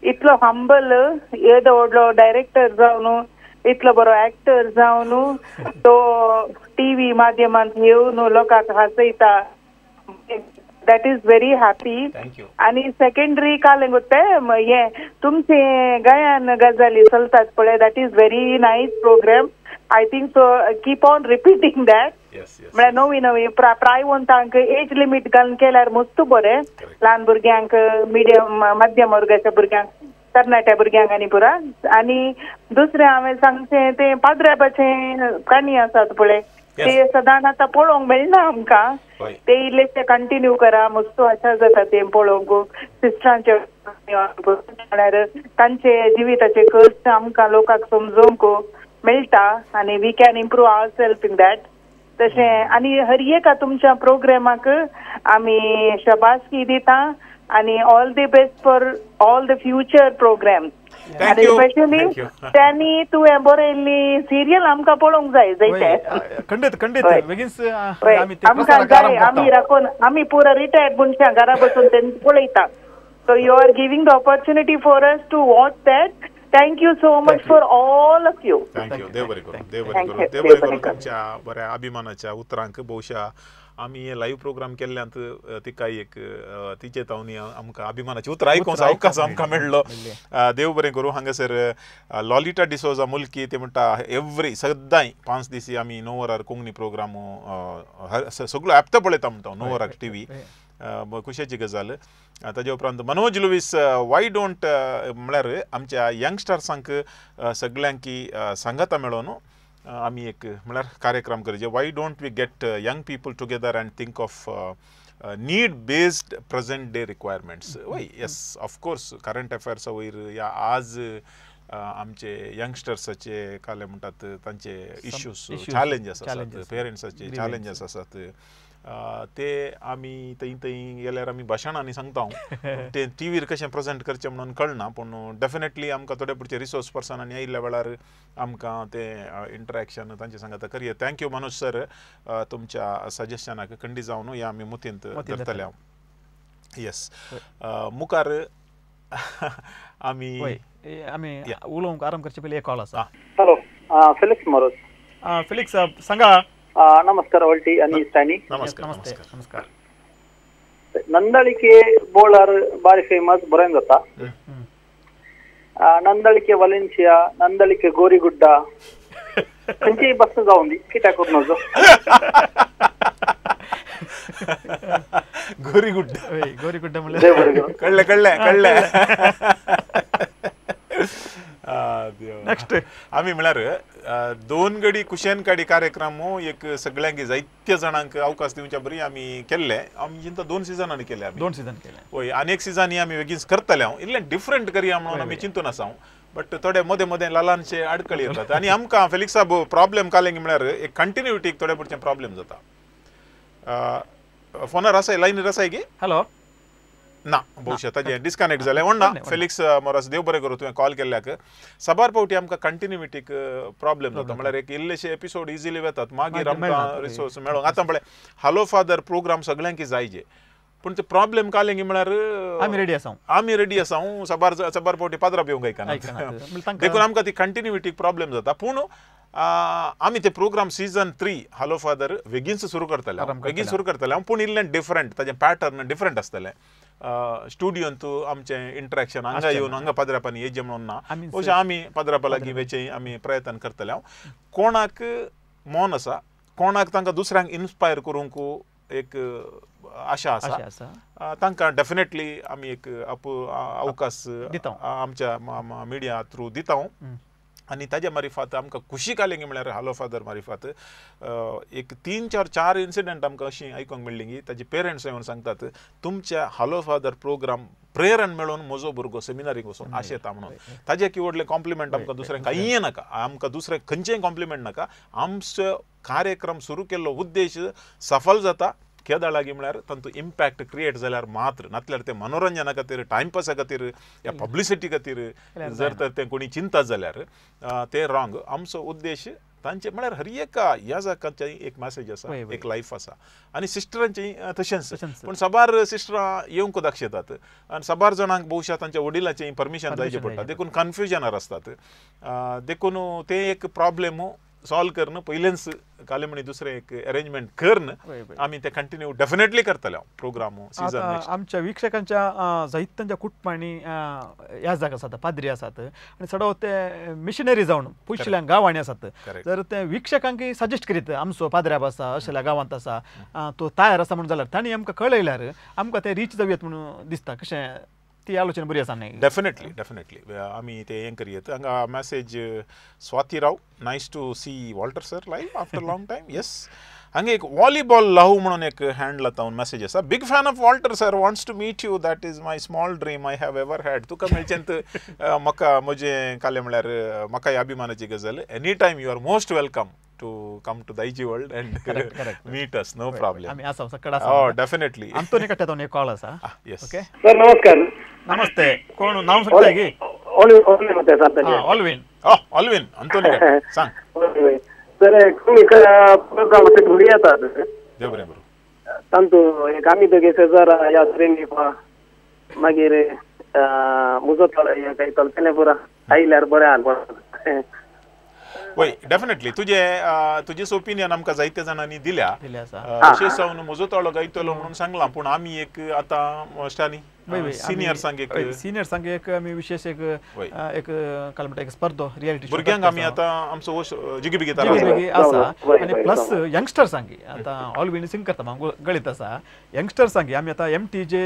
इतलो हंबल, येदो व्हडलो डायरेक्टर जावन इतलो बरो एक्टर जावन तो टीव्ही माध्यमांत येवन लोकांक हांसयता. That is very happy. आनी सेकेंडरी काल हें तुमचे गायन गजाली चलतात पळय, that is very nice programme. I think so keep on repeating that. म्हळ्यार नवी नवी प्रायवंतांक एज लिमीट घालून केल्यार मस्त बरें, ल्हान भुरग्यांक, मिडियम मध्यम वर्गाच्या भुरग्यांक, तरणाट्या भुरग्यांक आनी पुरा. आनी दुसरें हांवें सांगचें तें पाद्राबाचें काणी आसात पळय, ते सदांच आतां पळोवंक मेळना आमकां, ते इल्लेशे कंटिन्यू करा, मस्त आशा जाता तें पळोवंक. सिस्टरांचे म्हळ्यार तांचे जिविताचे कश्ट आमकां लोकांक समजोवंक मेळटा आनी we can improve our self in that. तशें आनी हर एका तुमच्या प्रोग्रामाक आमी शबासकी दिता आनी all the best for all the future programme. आनी स्पेशली त्यांनी तुवें बरयल्ली सिरियल आमकां पळोवंक जाय जायते. खंडीत खंडीत बेगीन आमकां जाय, आमी राखून आमी पुरा रिटायर्ड मनशां घरा बसून तें पळयता. So you are giving the opportunity for us to watch that. Thank you so much for all of you. Thank you. देव बरें करूं, देव बरें करूं, देव बरें करूं तुमच्या बऱ्या अभिमानाच्या उतरांक. बहुशा आमी हे लायव्ह प्रोग्राम केल्ल्यान तिका एक तिचे तावनी आमकां अभिमानाची उतरां आयकूंक अवकाश आमकां मेळ्ळो. देव बरें करूं. हांगासर लॉलिटा डिसोजा मुल्की ते म्हणटा एवरी सदांय 5 दीस आमी 9 वरार कोंकणी प्रोग्राम सगळो ॲप्त पळयता म्हणटा 9 वराक टीव्ही. खुशेची गजाल. ताजे उपरांत मनोज लुवीस why don't म्हळ्यार आमच्या यंगस्टर्सांक सगळ्यांकी सांगाता मेळोन आमी एक म्हळ्यार कार्यक्रम करचे. Why don't we get young people together and think of need based present day requirements. वय येस ऑफकोर्स करंट अफेअर्सा वयर या आज आमचे यंगस्टर्साचे काले म्हणटात तांचे इश्यूज चॅलेंजीस आसात, पेरंट्साचे चॅलेंजीस आसात, ते आमी थंय थंय गेल्यार आमी भाशणांनी सांगता ते टीव्हीर कशें प्रेजेंट करचें म्हणून कळना, पूण डेफिनेटली आमकां थोडे पुरचे रिसोर्स पर्सनांनी आयिल्ल्या वेळार आमकां तें इंटरेक्शन तांचे सांगाता करया. Thank you Manoj sir तुमच्या सजेशनाक खंडीत जावन ह्या आमी मुतींत धरतले. हांव येस मुखार आमी आमी उलोवंक आरंभ करचे पयलीं एक कॉल आसा. Hello Felix morose. फिलिक्स सांगा. नमस्कार वल्टी आणि स्टॅनी. नमस्कार नमस्कार नमस्कार. नंदाळिके बोळार बारी फेमस बरें जाता. नंदाळिके वलेन्शिया, नंदाळिके गोरीगुड्डा खंयचीय बस जावन दी कित्याक करूं नजो. गोरीगुड्डा गोरीगुड्डा म्हणल्यार कळ्ळें कळ्ळें कळ्ळें. नेक्स्ट आमी म्हळ्यार 2 गडी कुशेन काडी कार्यक्रम एक सगळ्यांक जायत्या जाणांक अवकाश दिवच्या बरी आमी केल्ले. आमी चिंता 2 सिजनांनी केले. आमी 2 सिजन केले. वय आनी एक सिजन ही आमी बेगीन करतले. हांव इल्लें डिफरंट करया म्हणून आमी चिंतून आसा. बट थोडे मदें मदें लालांचे आडकळी येतात आनी आमकां फेलिक्स साहब प्रॉब्लेम कालेंगी म्हळ्यार एक कंटिन्युटीक थोडे पुरचें प्रॉब्लेम जाता. फोनार आसाय, लायनीर आसाय की? हॅलो ना, बहुशा ताजें डिस्कनेक्ट जालें. व्हडना फेलिक्स मोरास, देव बरें करूं तुवें कॉल केल्ल्याक. साबार फावटी आमकां कंटिन्युटीक प्रॉब्लेम जाता, म्हळ्यार एक इल्लेशे एपिसोड इजिली वेतात, मागीर आमकां रिसोर्स मेळोंक. आतां पळय हालो फादर प्रोग्राम सगळ्यांक जायजे, पूण ते प्रॉब्लेम कालेंगी म्हळ्यार आमी रेडी आसा, आमी रेडी आसा साबार साबार फावटी पाद्रा पिवंक आयकना, देखून आमकां ती कंटिन्युटीक प्रॉब्लेम जाता. पूण आमी ते प्रोग्राम सीजन 3 हालो फादर बेगीनच सुरू करतले, बेगीन सुरू करतले, पूण इल्लें डिफरंट, ताजें पॅटर्न डिफरंट आसतलें. स्टुडियोंत आमचें इंट्रॅक्शन हांगा येवन हांगा पाद्रापांनी येजे म्हणून ना, अशें आमी पाद्रापा लागीं वेचें आमी प्रयत्न करतले. हांव कोणाक मन आसा, कोणाक तांकां दुसऱ्यांक इन्स्पायर करूंक एक आशा आसा, तांकां डेफिनेटली आमी एक अवकाश आमच्या मिडिया थ्रू दिता. आनी ताज्या मारिफात आमकां खुशी कालेंगी म्हळ्यार हालो फादर मारिफात एक 3-4 इन्सिडंट आमकां अशीं आयकूंक मेळ्ळी की ताजे पेरंट्स येवन सांगतात तुमच्या हालो फादर प्रोग्राम प्रेरण मेळोवन म्हजो भुरगो सेमिनारीक वचून आशेता म्हणून. ताजें की व्हडलें कॉम्प्लिमेंट आमकां दुसरें कांय नाका, आमकां दुसरें खंयचेंय कॉम्प्लिमेंट नाका. आमचो कार्यक्रम सुरू केल्लो उद्देश सफल जाता केदाळ लागीं म्हळ्यार तांचो इम्पॅक्ट क्रिएट जाल्यार मात्र, नातल्यार तें मनोरंजना खातीर, टायमपासा खातीर या पब्लिसिटी खातीर जर तर तें कोणी चिंता जाल्यार तें रॉंग. आमचो उद्देश तांचे म्हळ्यार हर एका ह्या जाकांचे एक मॅसेज आसा, एक लायफ आसा. आनी सिस्टरांचें तशेंच, पूण साबार सिस्टरां येवंक दाखयतात आनी साबार जाणांक बहुशा तांच्या वडिलाचें परमिशन जायचें पडटा, देखून कन्फ्युजनार आसतात. देखून तें एक प्रॉब्लेम सॉल्व करून पयलेंच कालेमणी दुसरें एक अरेंजमेंट करून आमी ते कंटिन्यू डेफिनेटली करतले प्रोग्राम सीजन. आमच्या वीक्षकांच्या जायत्यांच्या कुटुंबांनी ह्या जागा आसात, पाद्री आसात आनी चडवत ते मिशनरी जावन पयशिल्ल्या गांवांनी आसात, जर ते वीक्षकांक सजेस्ट करीत आमचो पाद्र्याब आसा अशेल्या गांवांत आसा तो तयार आसा म्हणून जाल्यार तांणी आमकां कळयल्यार आमकां ते रीच जावयेत म्हणून दिसता. कशें ती आलोचना बरी आसा न्ही? डेफिनेटली डेफिनेटली आमी ते हें करयेत. हांगा message Swati Rao, nice to see Walter sir live after long time. Yes, हांगा एक वॉलीबॉल लाहू म्हणून एक हँडल आतां मॅसेज आसा, big fan of Walter sir, wants to meet you, that is my small dream I have ever had. तुका मेळचें म्हाका म्हजें कालें म्हळ्यार म्हाकाय अभिमानाची गजाल. Any time you are most welcome to come to Daijiworld and meet us, no problem. आमी आसा सकळ आसा. Oh definitely. Antony कट्ट्यातून एक कॉल आसा. येस ओके सर, नमस्कार. नमस्ते, कोण नाव सांगता की? ऑलविन. ऑलविन अंतोनी सांग सर. तुमी प्रोग्राम भुरगीं येतात देव बरें बरो तांतू एक आमी दोगे सेजार ह्या त्रेंदीपा मागीर म्हजो चलतलें पुरा आयल्यार बरें आहा. वय डेफिनेटली तुजे तुजेच ओपिनियन आमकां जायते जाणांनी दिल्या, विशेश जावन म्हजो तोळो गायतलो म्हणून सांगलां, पूण आमी एक आतां स्टानी सिनियर्सांक एक सिनियर्सांक एक आमी विशेष एक एक काय म्हणटा एक स्पर्धो रियलिटी भुरग्यांक आमी आतां आमचो जिगी बिगी आसा आनी प्लस यंगस्टर्सांक आतां ऑलविन सिंग करता गळीत आसा यंगस्टर्सांक आमी आतां M T J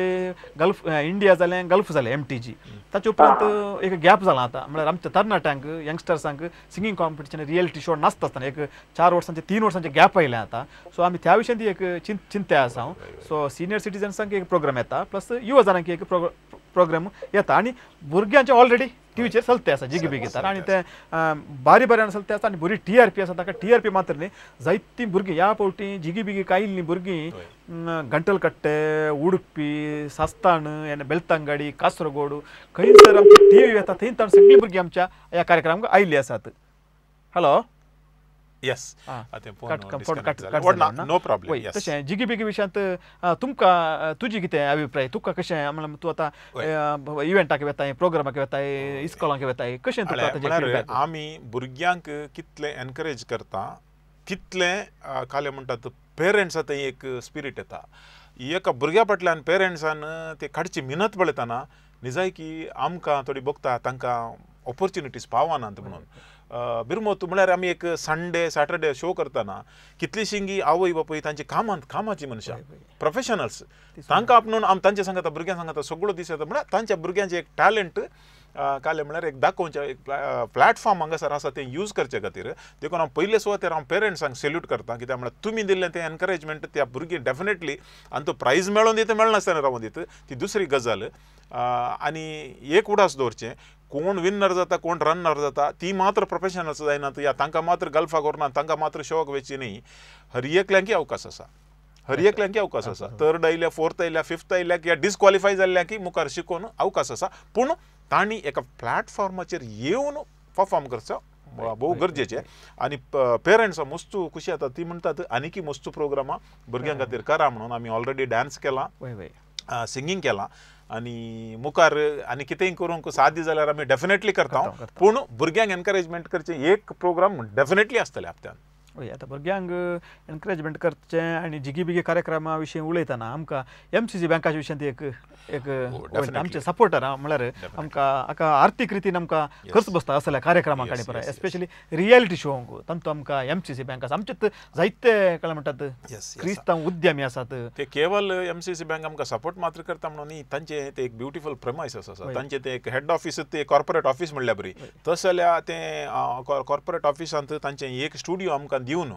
gulf India जालें गल्फ जालें एम टी जी ताचे उपरांत एक गॅप जाला आतां म्हळ्यार आमच्या तरणाट्यांक यंगस्टर्सांक सिंगींग कॉम्पिटिशन रियलिटी शो नासता आसतना एक 4 वर्सांचे 3 वर्सांचे गॅप आयलें आतां. सो आमी त्या विशयान ती एक चिंता आसा. हांव सो सिनियर सिटीजन्सांक एक प्रोग्राम येता प्लस युवा जाणांक एक प्रोग्राम येता आनी भुरग्यांचे ऑलरेडी टीव्हीचेर चलते आसा जिगी बिगी येतात आनी ते बारी बऱ्यान चलते आसा आनी बरी टी आर पी आसा. ताका टी आर पी मात्र न्ही जायतीं भुरगीं ह्या फावटी जिगी बिगी कायिल्लीं भुरगीं गंटलकट्टे उडपी सास्ताण बेलतांगाडी कासरगोड खंयसर आमची टी व्ही येता थंय ताण सगळीं भुरगीं आमच्या ह्या कार्यक्रमाक आयिल्लीं आसात. हॅलो येस, नो प्रॉब्लेम. तशें जिगी बिगी विशयांत तुमकां तुजी कितें अभिप्राय, तुका कशें म्हणल्यार तूं आतां इव्हेंटाक वेताय प्रोग्रामाक वेताय इस्कॉलांक वेताय कशें तुका? आमी भुरग्यांक कितलें एनकरेज करता तितलें कालें म्हणटात पेरंट्सा थंय एक स्पिरीट येता. एका भुरग्या फाटल्यान पेरंट्सान ते काडची मिनत पळयतना निजाय की आमकां थोडी भोगता तांकां ऑपॉर्च्युनिटीज पावनात म्हणून. बिरमोत म्हळ्यार आमी एक संडे सॅटरडे शो करतना कितलीशीं आवय बापूय तांची कामांत कामाची मनशां प्रोफेशनल्स तांकां आपणून आम तांचे सांगता भुरग्यां सांगता सगळो दीस येता म्हळ्यार तांच्या भुरग्यांचें एक टॅलंट कालें म्हळ्यार एक दाखोवचें एक प्लॅटफॉर्म हांगासर आसा तें यूज करचे खातीर. देखून हांव पयले सुवातेर हांव पेरंट्सांक सॅल्यूट करता कित्याक म्हळ्यार तुमी दिल्लें तें एनकरेजमेंट त्या भुरगीं डेफिनेटली आनी तो प्रायज मेळोन दिता मेळनासतना रावोन दिता ती दुसरी गजाल. आनी एक उडास दवरचें कोण विनर जाता कोण रनर जाता ती मात्र प्रोफेशनल्स जायना या तांकां मात्र गल्फाक व्हरना तांकां मात्र शोक वेची न्ही. हर एकल्यांकी अवकाश आसा, हर एकल्यांकी अवकाश आसा. थर्ड आयल्या, फोर्थ आयल्या, फिफ्थ आयल्या या डिस्क्वॉलिफाय जाल्ल्यांकी मुखार शिकोवन अवकाश आसा. पूण तांणी एका प्लॅटफॉर्माचेर येवन परफॉर्म करचो भोव गरजेचें. आनी पेरंट्स मस्तू खुशी जाता, ती म्हणटात आनीकी मस्तू प्रोग्रामां भुरग्यां खातीर करा म्हणून. आमी ऑलरेडी डान्स केला, सिंगींग केलां आनी मुखार आनी कितेंय करूंक साध्य जाल्यार आमी डेफिनेटली करता. पूण भुरग्यांक एनकरेजमेंट करचें एक प्रोग्राम डेफिनेटली आसतलें हप्त्यान. हय, आतां भुरग्यांक एनकरेजमेंट करचें आनी जिगी बिगी कार्यक्रमा विशीं उलयतना आमकां एमसीसी बँकाच्या विशयांत एक एक आमचे सपोर्टर म्हळ्यार आमकां हाका आर्थीक रितीन आमकां खर्च बसता असल्या कार्यक्रमा कडेन पळय, एस्पेशली रियलिटी शोंक तांतूत आमकां एमसीसी बँक आसा. आमचे जायते कळ्ळें म्हणटात क्रिस्तांव उद्यमी आसात, ते केवल एमसीसी बँक आमकां सपोर्ट मात्र करता म्हणून न्ही, तांचें ते एक ब्युटिफूल प्रमायस आसा. तांचें ते एक हेड ऑफीस, ते कॉर्पोरेट ऑफीस म्हणल्यार बरी तशें जाल्यार तें कॉर्पोरेट ऑफिसांत तांचें एक स्टुडियो आमकां दिवन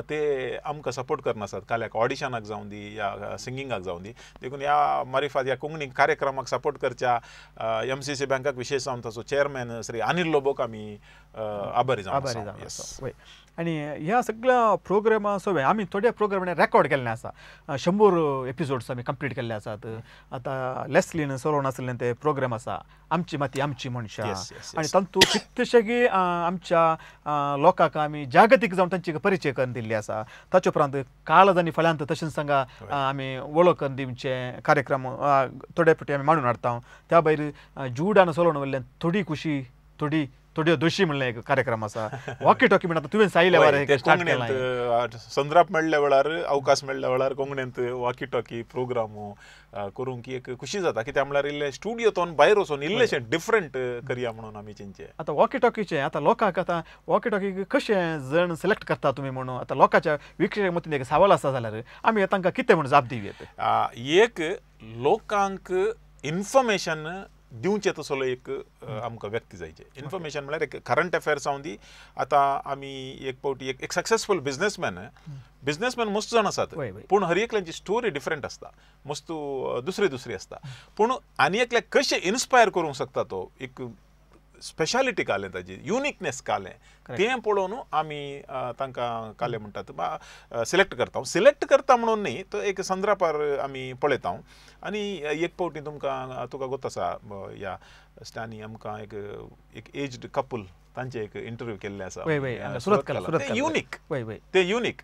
ते आमकां सपोर्ट करनासात, काल्याक ऑडिशनाक जावं दी या सिंगिंगाक जावं दी. देखून ह्या मारिफात ह्या कोंकणी कार्यक्रमाक सपोर्ट करच्या एमसीसी बँकाक विशेष जावन ताचो चेअरमॅन श्री अनिल लोबोक आमी आभारी जावन आसा. आनी ह्या सगळ्या प्रोग्रामा सगळे आमी थोड्या प्रोग्रामांनी रेकॉर्ड केल्ले आसा, 100 एपिसोड्स आमी कंप्लीट केल्ले आसात. आतां लेस्लीन सलोन आसलें ते प्रोग्राम आसा आमची माती आमची मनशां, आनी तातूंत कितलेशेगी आमच्या लोकांक आमी जागतीक जावन तांची परिचय करून दिल्ली आसा. ताचे उपरांत काळज आनी फाल्यांत तशेंच सांगा आमी वळख करून दिवचे कार्यक्रम थोडे फावटी आमी मांडून हाडटा. त्या भायर जुडान सलोन वयल्यान थोडी खुशी थोडी थोड्यो दोशी म्हणलें एक कार्यक्रम आसा. वॉकी टॉकी म्हणटा तुवें सायल्या वेळार स्टार्ट केलां, संद्राप मेळ्ळ्या वेळार अवकाश मेळ्ळ्या वेळार कोंकणींत वॉकी टॉकी प्रोग्राम करूंक एक खुशी जाता. कित्याक म्हणल्यार इल्लें स्टुडियो तोन भायर वचून इल्लेशें डिफरंट करया म्हणून आमी चिंतचें. आतां वॉकी टॉकीचें आतां लोकांक आतां वॉकी टॉकी कशें जण सिलेक्ट करता तुमी म्हणून आतां लोकांच्या वीक्षक मतीन एक सवाल आसा जाल्यार आमी तांकां कितें म्हूण जाप दिवयेत? एक लोकांक इन्फॉर्मेशन दिवचें तसलो एक आमकां व्यक्ती जायचे. इन्फॉर्मेशन म्हळ्यार एक करंट अफेर्स जावं दी. आतां आमी एक फावटी एक सक्सेसफूल बिजनेसमॅन, बिजनेसमॅन मस्त जाण आसात पूण हर एकल्यांची स्टोरी डिफरंट आसता, मस्त दुसरी दुसरी आसता. पूण आनी एकल्याक कशें इन्स्पायर करूंक शकता तो एक स्पेशालिटी कालें, ताजी युनिकनेस कालें, तें पळोवन आमी तांकां कालें म्हणटात सिलेक्ट करता. सिलेक्ट करता म्हणून न्ही, तो एक संद्रापार आमी पळयता. आनी एक फावटी तुमकां तुका गोत आसा ह्या स्टॅनी आमकां एक एक एज्ड कपल तांचे एक इंटरव्यू केल्ले आसा, युनीक, ते युनीक.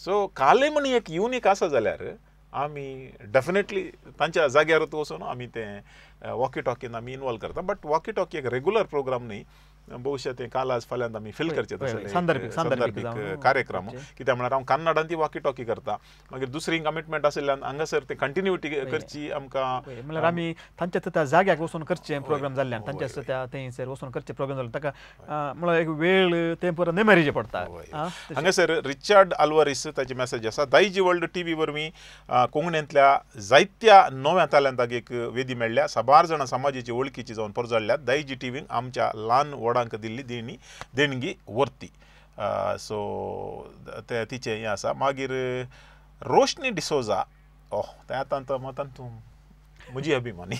सो कालें म्हण एक युनीक आसा जाल्यार आमी डेफिनेटली तांच्या जाग्यार वचून आमी तें वॉकी टॉकीन आमी इनवॉल्व करता. बट वॉकी टॉकी एक रेगुलर प्रोग्राम न्ही, बहुशा तें काल फाल्यांत आमी फील करचें तसलें संदर्भीक कार्यक्रम. कित्याक म्हळ्यार हांव कन्नडान ती वॉकी टॉकी करता, मागीर दुसरी कमिटमेंट आशिल्ल्यान हांगासर ते कंटिन्युटी करची आमकां. म्हळ्यार आमी तांच्या त्या जाग्याक वचून करचें प्रोग्राम जाल्ल्यान तांच्या त्या थंयसर वचून करचें प्रोग्राम जाल्ल्यान ताका म्हळ्यार एक वेळ तें परत नेमेरीचें पडटा. हांगासर रिचार्ड आल्वारीस ताची मॅसेज आसा, दायजी वर्ल्ड टीव्ही वरवीं कोंकणींतल्या जायत्या नव्या तालंताक एक वेदी मेळ्ळ्या, साबार जाणां समाजाची वळखीची जावन परजळ्ळ्यात. दायजी टीव्हीन आमच्या ल्हान व्हडांक दिल्ली देणी देणगी वर्ती. सो ते तिचें हें आसा. मागीर रोशनी डिसोजा, ओह तें आतां मतान तूं म्हजी अभिमानी.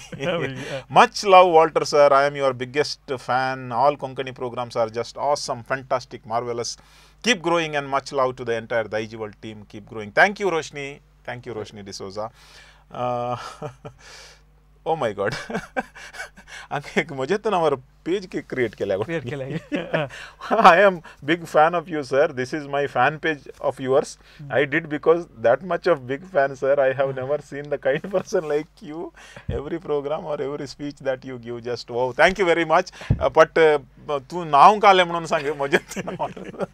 Much love Walter sir, I am your biggest fan. All Konkani programs are just awesome, fantastic, marvellous. Keep growing and much love to the entire Daijiworld team. Keep growing. Thank you Roshni, thank you Roshni D'Souza. Oh my God, आनी एक म्हजेच नांवार पेज create केल्या. I am big fan of you sir, this is my fan page of yours. I did because that much of big fan sir, I have never seen the kind person like you. Every program or every speech that you give just wow. Thank you very much. But तूं नांव कालें म्हणून सांग, म्हजेच नांवार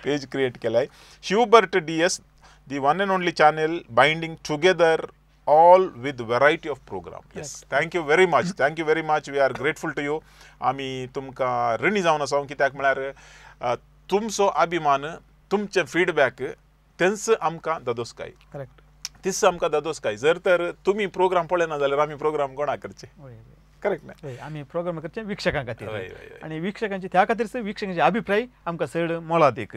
पेज create केलाय. Shivbert D S, the one and only channel binding together all with variety of program. Yes, thank you very much, thank you very much. We are grateful to you. आमी तुमकां ऋणी जावन आसा, कित्याक म्हळ्यार तुमचो अभिमान, तुमचें फिडबॅक तेंच आमकां दादोसकाय. करेक्ट, तीच आमकां दादोसकाय. जर तर तुमी प्रोग्राम पळयना जाल्यार आमी प्रोग्राम कोणाक करचे? करेक्ट न्ही, आमी प्रोग्राम करचे वीक्षकां खातीर आनी वीक्षकांची त्या खातीर वीक्षकांचे अभिप्राय आमकां चड मोलादीक.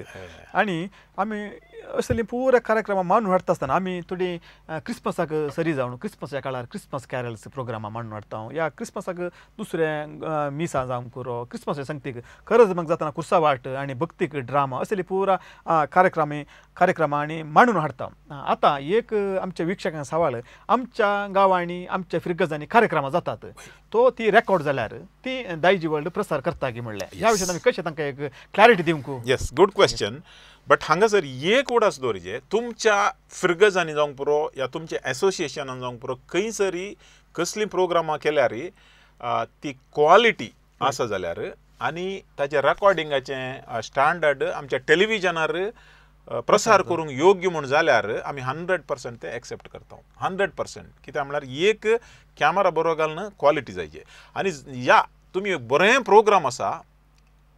आनी आमी असली पुरा कार्यक्रमां मांडून हाडटा आसतना आमी थोडी क्रिसमसाक सरी जावन क्रिसमसाच्या काळार क्रिसमस कॅरल्स प्रोग्रामां मांडून हाडटा या क्रिसमसाक दुसरे मिसां जावंक पुरो क्रिसमसाच्या संगतीक खरंच मग जातना कुर्सा वाट आनी भक्तीक ड्रामा असली पुरा कार्यक्रमां आनी मांडून हाडटा. आतां एक आमच्या वीक्षकांक सवाल आमच्या गांवांनी आमच्या फिरगजांनी कार्यक्रमां जातात तो ती रेकॉर्ड जाल्यार ती दायजी वर्ल्ड प्रसार करता की म्हणलें ह्या विशयान आमी कशें तांकां एक क्लॅरिटी दिवंक? येस, गूड क्वेश्चन. बट हांगासर एक उडास दवरिजे तुमच्या फिरगजांनी जावंक पुरो या तुमच्या एसोसिएशनान जावंक पुरो खंयसरी कसलीं प्रोग्रामां केल्यार ती क्वॉलिटी आसा जाल्यार आनी ताचें रेकॉर्डिंगाचें स्टँडर्ड आमच्या टेलिविजनार प्रसार करूंक योग्य म्हूण जाल्यार आमी 100% ते एक्सेप्ट करता. 100%. कित्याक म्हळ्यार एक कॅमेरा बरो घालून क्वॉलिटी जायचे आनी या तुमी बरें प्रोग्राम आसा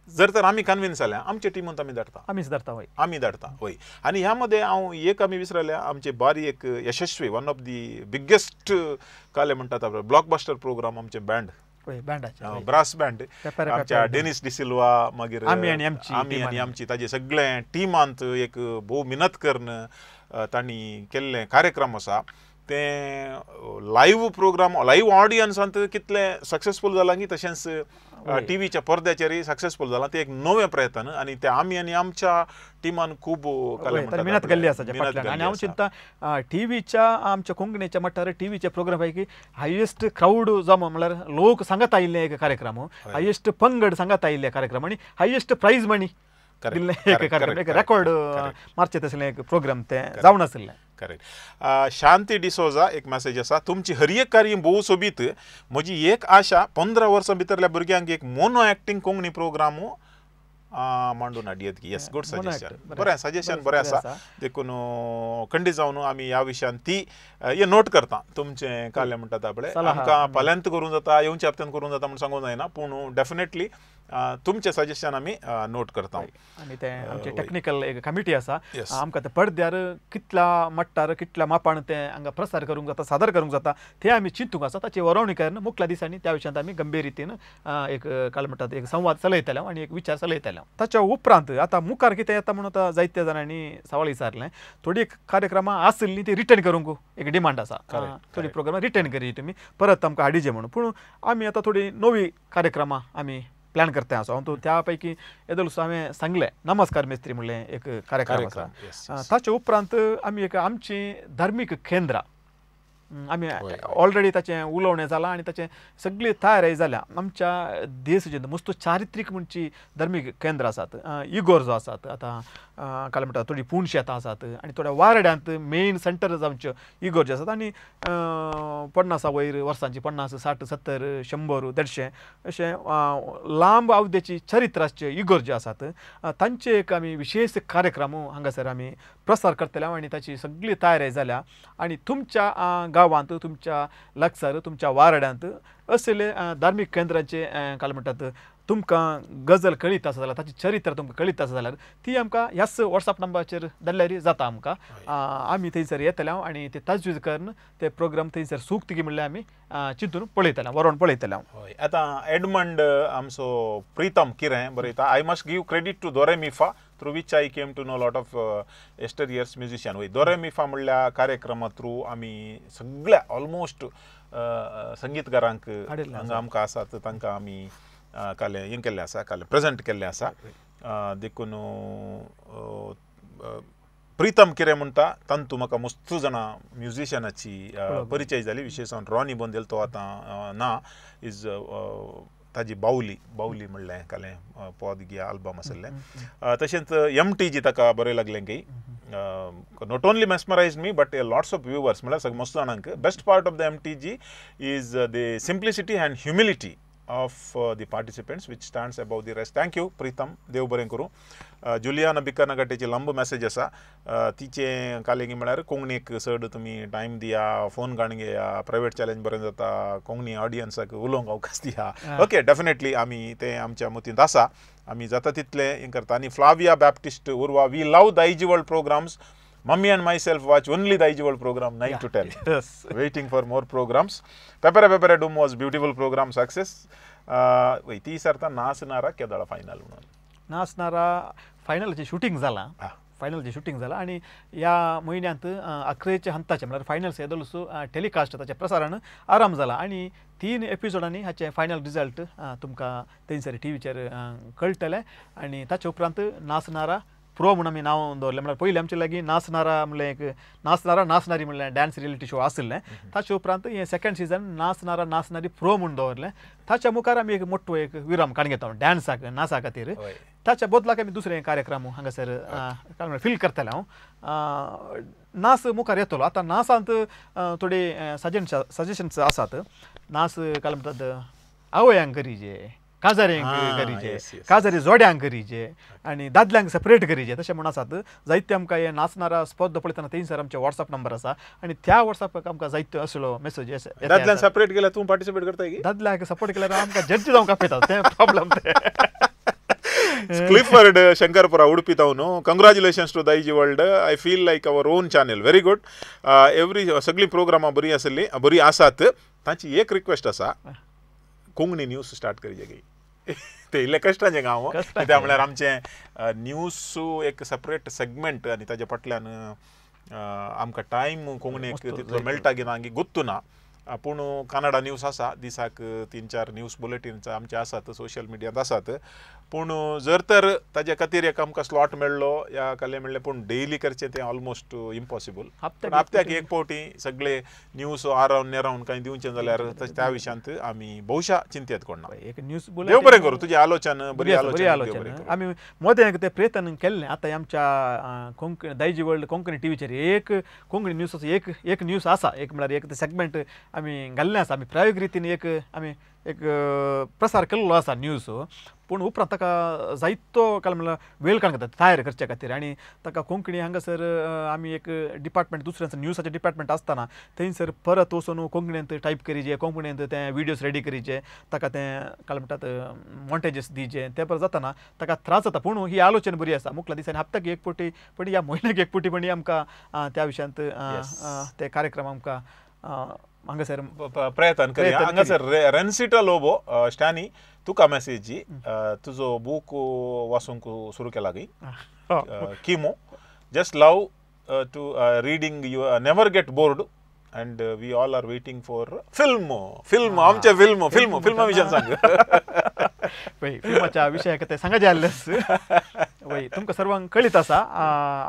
जर तर आमी कन्विन्स जाल्या आमच्या टिमून आमी धाडटा, आमीच धाडटा वय, आमी धाडटा वय. आनी ह्या मदें हांव एक आमी विसरल्या आमचे बारी एक यशस्वी वन ऑफ the biggest काले म्हणटात ब्लॉकबस्टर प्रोग्राम आमचे बँड ब्रास बँड आमच्या डेनिस डिसिल्वा मागीर आमी आनी आमची ताजे सगळे टिमांत एक भोव मिनत करून तांणी केल्ले कार्यक्रम आसा तें लायव्ह प्रोग्राम लायव्ह ऑडियन्सांत कितलें सक्सेसफूल जालां की तशेंच टीव्हीच्या पडद्याचेरय सक्सेसफूल जालां ते एक नवें प्रयत्न आनी ते आमी आनी आमच्या टिमान खूब मेहनत केल्ली आसा फाटल्यान. आनी हांव चिंता टीव्हीच्या आमच्या कोंकणीच्या मट्टार टीव्हीच्या प्रोग्राम पैकी हायेस्ट क्रावड जावं म्हणल्यार लोक सांगत आयिल्ले एक कार्यक्रम, हायेस्ट पंगड सांगत आयिल्ले कार्यक्रम आनी हायेस्ट प्रायज मनी दिल्लें एक कार्यक्रम, एक रेकॉर्ड मारचें तसलें एक प्रोग्राम तें जावन आशिल्लें. करेक्ट. शांती डिसोजा एक मॅसेज आसा, तुमची हर एक कार्य भोव सोबीत, म्हजी एक आशा 15 वर्सां भितरल्या भुरग्यांक एक मोनो एक्टींग कोंकणी प्रोग्राम मांडून हाडयेत की. येस, गूड सजेशन, बरें सजेशन बरें आसा. देखून खंडीत जावन आमी ह्या विशयान ती हे नोट करता तुमचें कालें म्हणटा तापळे आमकां फाल्यांत करूंक जाता येवच्या हप्त्यान करूंक जाता म्हूण सांगूंक जायना पूण डेफिनेटली तुमचें सजेशन आमी नोट करता. आनी तें आमचें टॅक्निकल एक कमिटी आसा आमकां ते पडद्यार कितल्या मट्टार कितल्या मापान तें हांगा प्रसार करूंक जाता सादर करूंक जाता तें आमी चिंतूंक आसा. ताची वरोवणी करून मुखल्या दिसांनी त्या विशयांत आमी गंभीर रितीन एक काल म्हणटात एक संवाद चलयतले आनी एक विचार चलयतले. ताच्या उपरांत आतां मुखार कितें येता म्हणून आतां जायत्या जाणांनी सवाल विचारलें थोडी कार्यक्रमां आसलीं ती रिटर्न करूंक एक डिमांड आसा, थोडी प्रोग्रामां रिटर्न करी तुमी परत आमकां हाडिजे म्हणून. पूण आमी आतां थोडी नवी कार्यक्रमां आमी प्लॅन करता आसा. हांव त्या पैकी येदोळसो हांवें सांगलें नमस्कार मेस्त्री म्हणलें एक कार्यक्रम आसा. ताचे उपरांत आमी एक आमची धार्मीक केंद्रां आमी ऑलरेडी ताचें उलोवणें जालां आनी ताचें सगळी तयारी जाल्या. आमच्या देश मस्त चारित्रीक म्हणची धार्मीक केंद्रां आसात, इगोर्जो आसात, आतां काल म्हणटा थोडी पूण शेतां आसात आनी थोड्या वारड्यांत मेन सेंटर आमच्यो इगोर्जो आसात आनी 50 वयर वर्सांची 50, 60, 70, 100, 150 अशें लांब अवधेची चरित्र आसच्यो इगोर्जो आसात. तांचे एक आमी विशेष कार्यक्रम हांगासर आमी प्रसार करतले आनी ताची सगळी तयारी जाल्या आनी तुमच्या गांवांत तुमच्या लागसार तुमच्या वारड्यांत असले धार्मीक केंद्रांचे काल म्हणटात तुमकां गजल कळीत आसा जाल्यार ताची चरित्र तुमकां कळीत आसा जाल्यार ती आमकां ह्याच वॉट्सएप नंबराचेर धाडल्यार जाता आमकां. आमी थंयसर येतले आनी ते तजवीज करून ते प्रोग्राम थंयसर सूक्त की म्हणल्यार आमी चिंतून पळयतले वरोवन पळयतले. हय, आतां एडमंड आमचो प्रितम किरें बरयता, I must give credit to Doremifa through which I came to know lot of yesteryears musician. वय, दोरेमिफा म्हणल्या कार्यक्रमा थ्रू आमी सगळ्या ऑलमोस्ट संगीतकारांक हांगा आमकां आसात तांकां आमी कालें हें केल्लें आसा, कालें प्रेजेंट केल्लें आसा. देखून प्रितम किरें म्हणटा तांतू म्हाका मस्त जाणां म्युजिशनाची परिचय जाली, विशेश जावन रॉनी बोंदेल तो आतां ना is ताजी बावली बावली म्हणलें कालें पद गिया आल्बम आसलें. तशेंच एम टी जी ताका बरें लागलें की not only mesmerise me but lots of viewers म्हणल्यार सगळ्या मस्त जाणांक. Best part of the M T G is the simplicity and humility of the participants which stands above the rest. Thank you Pritam, देव बरें करूं. Juliana बिकानागटेची लांब message आसा, तिचें कालें म्हळ्यार कोंकणीक चड तुमी टायम दिया, फोन काडून घेया, प्रायवेट चॅलेंज बरें जाता, कोंकणी ऑडियन्साक उलोवंक अवकाश दिया. ओके, डेफिनेटली आमी तें आमच्या मतींत आसा, आमी जाता तितलें हें करता. आनी Flavia Baptist Urva, we love Daijiworld programs, Mummy and myself watch only Daijiworld program 9 to 10. Yes. Waiting for more programs. Pepere Pepere Doom was beautiful program success. Wait, ती सरता नासनारा केदळा फायनल म्हणून. नासनारा फायनलाची शूटिंग जाला. फायनलचें शुटींग जालां आनी ह्या म्हयन्यांत अकरेच्या हंताचें म्हळ्यार final येदोळसो telecast ताचें प्रसारण आराम जालां आनी 3 एपिसोडांनी हाचें फायनल रिजल्ट तुमकां थंयसर टीव्हीचेर कळटलें. आनी ताचे उपरांत नाचणारा प्रो म्हूण आमी नांव दवरलें. म्हळ्यार पयलीं आमचे लागीं नाचणारा म्हणलें एक नाचणारा नाचणारी म्हणलें डान्स रियलिटी शो आशिल्लें. ताचे उपरांत हें सेकंड सिजन नाचणारा नाचणारी प्रो म्हूण दवरलें. ताच्या मुखार आमी एक मोठो एक विराम काडून घेता डान्साक नाचा खातीर. ताच्या बदलाक आमी दुसरे कार्यक्रम हांगासर फील करतले. हांव नाच मुखार येतलो. आतां नाचांत थोडे सजेशन्स आसात. नाच काय म्हणटात आवयांक करीजे, काजाऱ्यांक करीजे, काजारी जोड्यांक करीजे आनी दादल्यांक सेपरेट करीजे तशें म्हूण आसात. जायते आमकां हे नाचणारा स्पर्धा पळयतना थंयसर आमचे वॉट्सएप नंबर आसा आनी त्या वॉट्सएपाक आमकां जायते असलो मेसेज. दादल्यांक सेपरेट केल्यार तूं पार्टिसिपेट करताय की? दादल्यांक सपोर्ट केल्यार आमकां जड्ज जावंक आपयतात तें प्रॉब्लम. तें Clifford Shankarpura Udupi town, congratulations to Daijiworld. I feel like our own channel. Very good. Every सगळीं प्रोग्रामां बरी आसली, बरी आसात. तांची एक रिक्वेस्ट आसा, कोंकणी न्यूज स्टार्ट करीजे की ते इल्लें कश्टाचें गांव कित्याक म्हळ्यार आमचें न्यूज एक सेपरेट सेगमेंट आनी ताजे फाटल्यान आमकां टायम कोंकणीक तितलो मेळटा की ना की गुत्तू ना. पूण कन्नडा न्यूज आसा, दिसाक 3-4 न्यूज बुलेटीन्स आमचे आसात, सोशल मिडियांत आसात. पूण जर तर ताजे खातीर एक आमकां स्लॉट मेळ्ळो या कले मेळ्ळें, पूण डेली करचें तें ऑलमोस्ट इम्पॉसिबल. हप्त्याक एक फावटी सगळे न्यूज आरावन नेरावन कांय दिवचें जाल्यार त्या विशयांत आमी बहुशा चिंतेत कोण ना. एक न्यूज देव बरें करूं, तुजी आलोचन बरी आलोचन. आमी मदें तें प्रयत्न केल्लें. आतां आमच्या कोंकणी दायजी वर्ल्ड कोंकणी टीव्हीचेर एक कोंकणी न्यूज एक न्यूज आसा, एक म्हळ्यार एक सेगमेंट आमी घाल्लें आसा. आमी प्रायोगीक रितीन एक आमी एक प्रसार केल्लो आसा न्यूज. पूण उपरांत ताका जायतो काय म्हणल्यार वेळ काडून घेता तयार करचे खातीर आनी ताका कोंकणी हांगासर आमी एक डिपार्टमेंट दुसऱ्यांचो न्यूजाचें डिपार्टमेंट आसतना थंयसर परत वचून कोंकणींत टायप करीजे, कोंकणींत तें विडियोज रेडी करीचे, ताका तें काय म्हणटात मॉन्टेजीस दिवचे, तें परत जातना ताका त्रास जाता. पूण ही आलोचना बरी आसा. मुखल्या दिसांनी हप्त्याक एक फावटी पण ह्या म्हयन्याक एक फावटी पण आमकां त्या विशयांत ते कार्यक्रम आमकां हांगासर प्रयत्न करूया. हांगासर रेन्सिटा लोबो स्टॅनी तुका मेसेजी तुजो बूक वाचूंक सुरू केला की किमो just love to reading, you never get bored and we all are waiting for film. Film आमचे फिल्म फिल्म फिल्मा विशयान सांग. फिल्माच्या विशयाक ते सांगाचे आसलेच. वय तुमकां सर्वांक कळीत आसा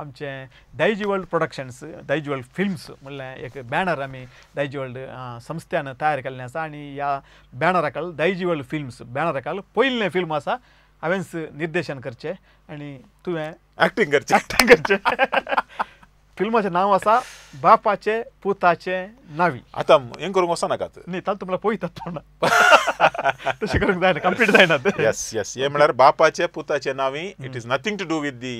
आमचें Daijiworld productions, Daijiworld films म्हणल्यार एक बॅनर आमी दायजी वर्ल्ड संस्थेन तयार केल्लें आसा आनी ह्या बॅनराकाल दायजी वर्ल्ड फिल्म्स बॅनराकाल पयलें फिल्म आसा. हांवेंच निर्देशन करचें आनी तुवें एक्टींग करचें. एक्टींग करचें. फिल्माचें नांव आसा बापाचे पुताचे नावी. आतां हें करूंक वचनाकात न्ही, तातूंत तुमकां पळयतात तोंडा तशें करूंक जायना, कंप्लीट जायना. येस येस, हें म्हळ्यार बापाचे पुताचे नावी. It is nothing to do with the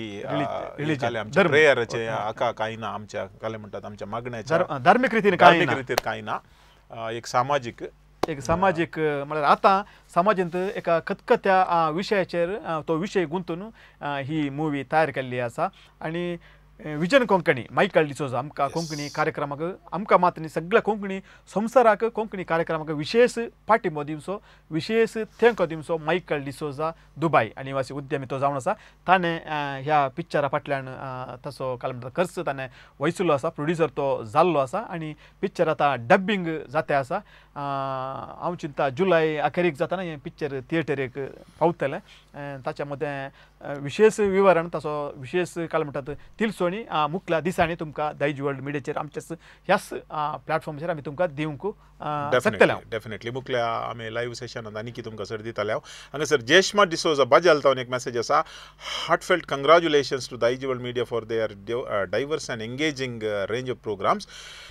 religion, प्रेयराचे आका कांय ना, आमच्या काले म्हणटात आमच्या मागण्याच्या धार्मीक रितीन कांय धार्मीक रितीन कांय ना. एक सामाजीक एक सामाजीक म्हळ्यार आतां समाजांत एका खतखत्या विशयाचेर तो विशय गुंतून ही मुवी तयार केल्ली आसा. आनी विजन कोंकणी मायकल डिसोजा आमकां कोंकणी कार्यक्रमाक आमकां मात न्ही सगळ्या कोंकणी संवसाराक कोंकणी कार्यक्रमाक विशेष पाठिंबो दिवचो, विशेष तेंको दिवचो मायकल डिसोजा दुबाय आनी वासी उद्यमी तो जावन आसा. ताणें ह्या पिक्चरा फाटल्यान तसो काय म्हणटा खर्च ताणें वयसुल्लो आसा, प्रोड्युसर तो जाल्लो आसा आनी पिक्चर आतां डब्बिंग जाते आसा. हांव चिंता जुलय अखेरीक जातना हें पिक्चर थिएटरीक पावतलें. ताच्या मदें विशेष विवरण तसो विशेष काय म्हणटात तिलसोणी मुखल्या दिसांनी तुमकां दायजी वर्ल्ड मिडियाचेर आमच्याच ह्याच प्लॅटफॉर्माचेर आमी तुमकां दिवंक शकतले. डेफिनेटली मुखल्या आमी लायव्ह सेशनांत आनी तुमकां सर दिताले. हांव हांगासर जेशमा डिसोजा बाजाल तावन एक मॅसेज आसा, heartfelt congratulations to Daijiworld media for their diverse and engaging range of programs.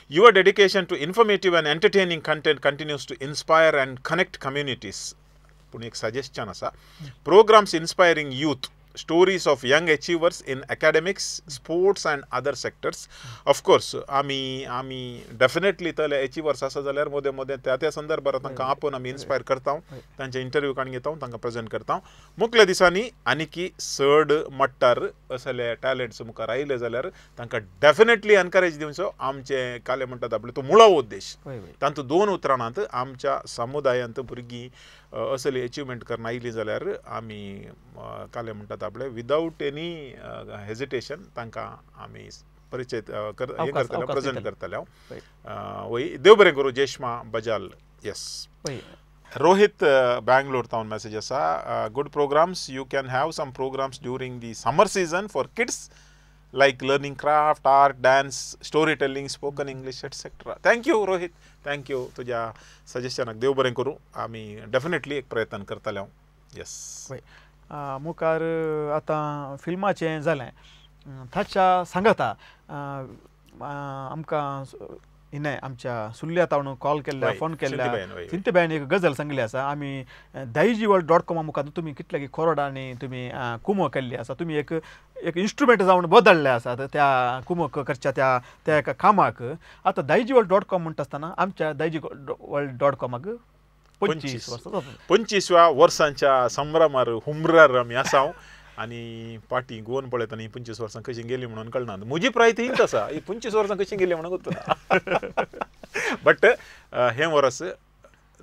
Your dedication to informative and entertaining content continues to inspire and connect communities. पूण एक सजेशन आसा, programs inspiring youth, stories of young achievers in academics, sports and other sectors. Of course आमी definitely तले achievers आसा जाल्यार मदें मदें त्या त्या संदर्भार तांकां आपोवन आमी इन्स्पायर करता, तांचे इंटरव्यू काडून घेता, तांकां प्रेजेंट करता. मुखल्या दिसांनी आनीकी चड मट्टार असले टॅलंट्स मुखार आयले जाल्यार तांकां डेफिनेटली एनकरेज दिवचो. आमचे काले म्हणटात आपले तो मुळावो उद्देश, तातूंत दोन उतरांत आमच्या समुदायांत भुरगीं असली एचिवमेंट करून आयली जाल्यार आमी काले म्हणटात आपले विदावट एनी हेजिटेशन तांकां आमी परिचय करतले, प्रेजेंट करतले हांव. वय देव बरें करूं. जेश्मा बजाल, येस. रोहित Bangalore town message आसा, good programs, you can have some programs during the summer season for kids like learning craft, art, dance, story telling, spoken English etcetera. Thank you Rohit, thank you तुज्या सजेशनाक. देव बरें करूं, आमी definitely एक प्रयत्न करतले हांव. येस, मुखार आतां फिल्माचें जालें ताच्या सांगता आमकां हिणें आमच्या सुर्ल्या तावन कॉल केल्ल्या, फोन केल्ल्या सिंतीबायन एक गजल सांगली आसा. आमी दायजीवर्ल्ड डॉट कॉमा मुखार तुमी कितले कोरोडांनी तुमी कुमो केल्ली आसा, तुमी एक एक इन्स्ट्रुमेंट जावन बदलले आसात त्या कुमो करच्या त्या त्या एका कामाक. आतां दायजीवर्ल्ड डॉट कॉम म्हणटा आसतना आमच्या दायजीवर्ल्ड डॉट कॉमाक 25 वर्सां, 25व्या वर्सांच्या संभ्रमार हुमरार आमी आसा आनी पाटी गोवन पळयता आनी 25 वर्सां कशी गेली म्हणून कळना. म्हजी प्राय तींच आसा, ही 25 वर्सां कशी गेली म्हणून गोत्तना. बट हें वर्स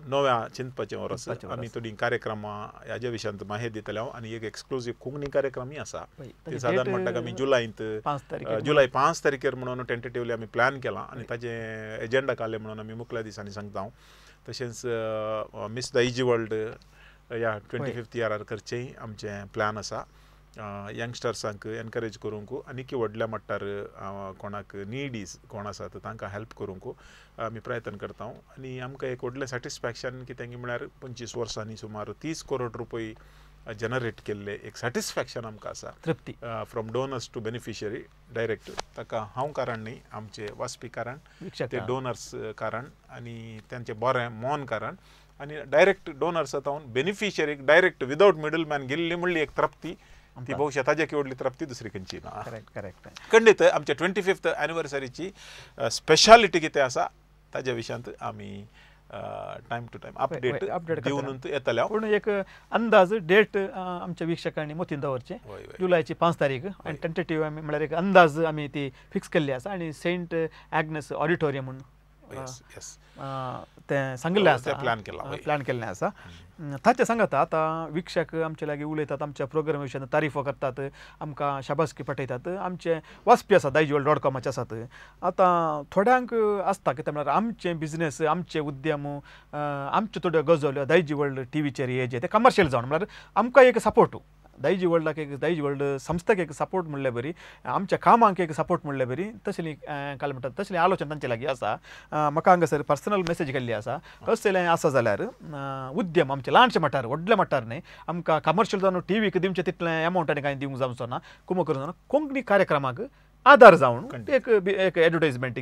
नव्या चिंतपाचें वर्स. आमी थोडीं कार्यक्रमां ह्याज्या विशयांत माहिती दितले हांव आनी एक एक्सक्लुजीव कोंकणी कार्यक्रमय आसा. ते सादारण म्हणटा आमी जुलायंत, जुलय 5 तारखेर म्हणून टेंटेटिवली आमी प्लॅन केलां आनी ताजें एजेंडा काडलें म्हणून आमी मुखल्या दिसांनी सांगता हांव. तशेंच मिस दायजी वर्ल्ड ह्या 25th इयरार करचें आमचें प्लॅन आसा. यंगस्टर्सांक एनकरेज करूंक आनीक व्हडल्या मट्टार कोणाक नीड कोण आसा तांकां हेल्प करूंक आमी प्रयत्न करता. आनी आमकां एक व्हडलें सॅटिस्फॅक्शन कितें म्हळ्यार 25 वर्सांनी सुमार 30 करोड रुपये जनरेट केल्ले एक सॅटिस्फॅक्शन आमकां आसा, तृप्ती from donors to beneficiary direct. ताका हांव कारण न्ही, आमचे वाचपी कारण, ते डोनर्स कारण आनी तांचें बरें मन कारण आनी डायरेक्ट डोनर्स जावन बेनिफिशरीक डायरेक्ट विदावट मिडल मॅन गेल्ली म्हणली एक तृप्ती, ती बहुशा ताज्या व्हडली तृप्ती दुसरी खंयची ना. Correct correct. खंडीत आमच्या 25th एनिवर्सरीची स्पेशालिटी कितें आसा ताज्या विशयांत आमी टायम टू टायम अपडेट दिवन येतले. पूण एक अंदाज डेट आमच्या वीक्षकांनी मतींत दवरचें, जुलयची 5 तारीख आनी टेंटेटीव आमी म्हळ्यार एक अंदाज आमी ती फिक्स केल्ली आसा आनी सेंट एग्नेस ऑडिटोरियम म्हणून तें सांगिल्लें आसा, प्लॅन केल्लें आसा. ताचें सांगता आतां वीक्षक आमचे लागीं उलयतात, आमच्या प्रोग्राम विशयान तारीफो करतात, आमकां शाबासकी पाठयतात. आमचे वाचपी आसात दायजीवर्ल्ड डॉट कॉमाचे आसात. आतां थोड्यांक आसता कितें म्हळ्यार आमचें बिजनेस, आमचे उद्यम, आमच्यो थोड्यो गजाल्यो दायजीवर्ल्ड टिवीचेर हे जे ते कमर्शियल जावन म्हळ्यार आमकां एक सपोर्ट, दायजी वर्ल्डाक एक दायजी वर्ल्ड संस्थाक एक सपोर्ट म्हणल्यार बरी, आमच्या कामांक एक सपोर्ट म्हणल्यार बरी, तसली काल म्हणटात तसली आलोचना तांचे लागीं आसा. म्हाका हांगासर पर्सनल मेसेज केल्ली आसा, कसलें आसा जाल्यार उद्यम आमचे ल्हानशे मठार, व्हडल्या मठार न्ही, आमकां कमर्शियल जावन टिवीक दिवचें तितलें एमावंट आनी कांय दिवंक जावचो ना, कुमो करून जावन कोंकणी कार्यक्रमाक आदार जावन एक एक एडवर्टायजमेंट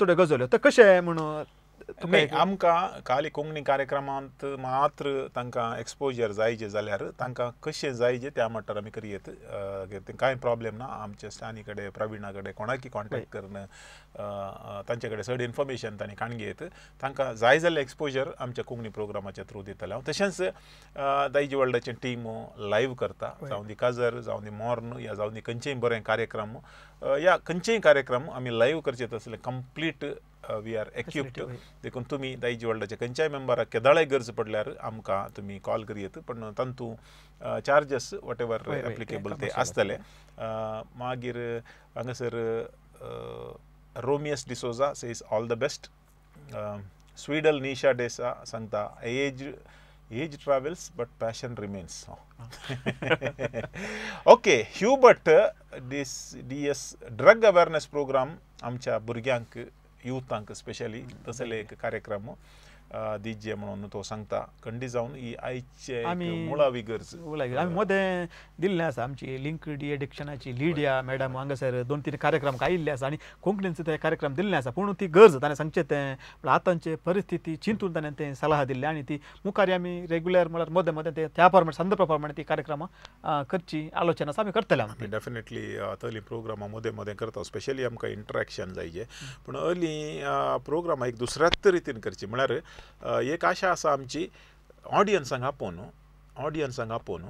थोड्यो गजाल्यो तर कशें म्हणून आमकां खाली कोंकणी कार्यक्रमांत मात्र तांकां एक्सपोजर जायचे जाल्यार तांकां कशें जायचे त्या मट्टार आमी करयेत, कांय प्रॉब्लेम ना. आमच्या स्टानी कडेन, प्रवीणा कडेन कोणाकी कॉन्टेक्ट करून तांचे कडेन चड इन्फॉर्मेशन तांणी काण घेयत, तांकां जाय जाल्लें एक्सपोजर आमच्या कोंकणी प्रोग्रामाच्या थ्रू दितलें हांव. तशेंच दायजी वर्ल्डाचें टीम लायव्ह करता, जावं दी काजर, जावं दी मॉर्न, या जावं दी खंयचेय बरें कार्यक्रम, या खंयचेय कार्यक्रम आमी लायव्ह करचे तसले कंप्लीट we are equipped. देखून तुमी दायजी वर्ल्डाच्या खंयच्याय मेंबराक केदाळाय गरज पडल्यार आमकां तुमी कॉल करयेत, पण तांतू चार्जस what ever applicable ते आसतले. मागीर हांगासर Romius D'Souza says all the best. Swedal Nisha Desa सांगता age travels but passion remains. Okay, Hubert D S drug awareness programme आमच्या भुरग्यांक, युथांक स्पेशली तसले एक कार्यक्रम दिजे म्हणून तो सांगता. खंडी जावन ही आयचे मुळावी गरज आमी मदें दिल्लें आसा. आमची लिंक डी एडिक्शनाची लिडिया मॅडम हांगासर 2-3 कार्यक्रम आयिल्ले आसा आनी कोंकणीचो ते कार्यक्रम दिल्ले आसा. पूण ती गरज ताणें सांगचें तें आतांचे परिस्थिती चिंतून ताणें तें सलाह दिल्ले आनी ती मुखार आमी रेगुलर म्हळ्यार मदें मदें ते त्या प्रमाणे संदर्भा प्रमाणे ती कार्यक्रमां करची आलोचना आसा, आमी करतले. आमी डेफिनेटली तसलीं प्रोग्रामां मदें मदें करता, स्पेशली आमकां इंटरेक्शन जायचे. पूण अर्ली प्रोग्रामां एक दुसऱ्याच रितीन करची म्हळ्यार एक आशा आसा आमची ऑडियन्सांक आपोवन, ऑडियन्सांक आपोवन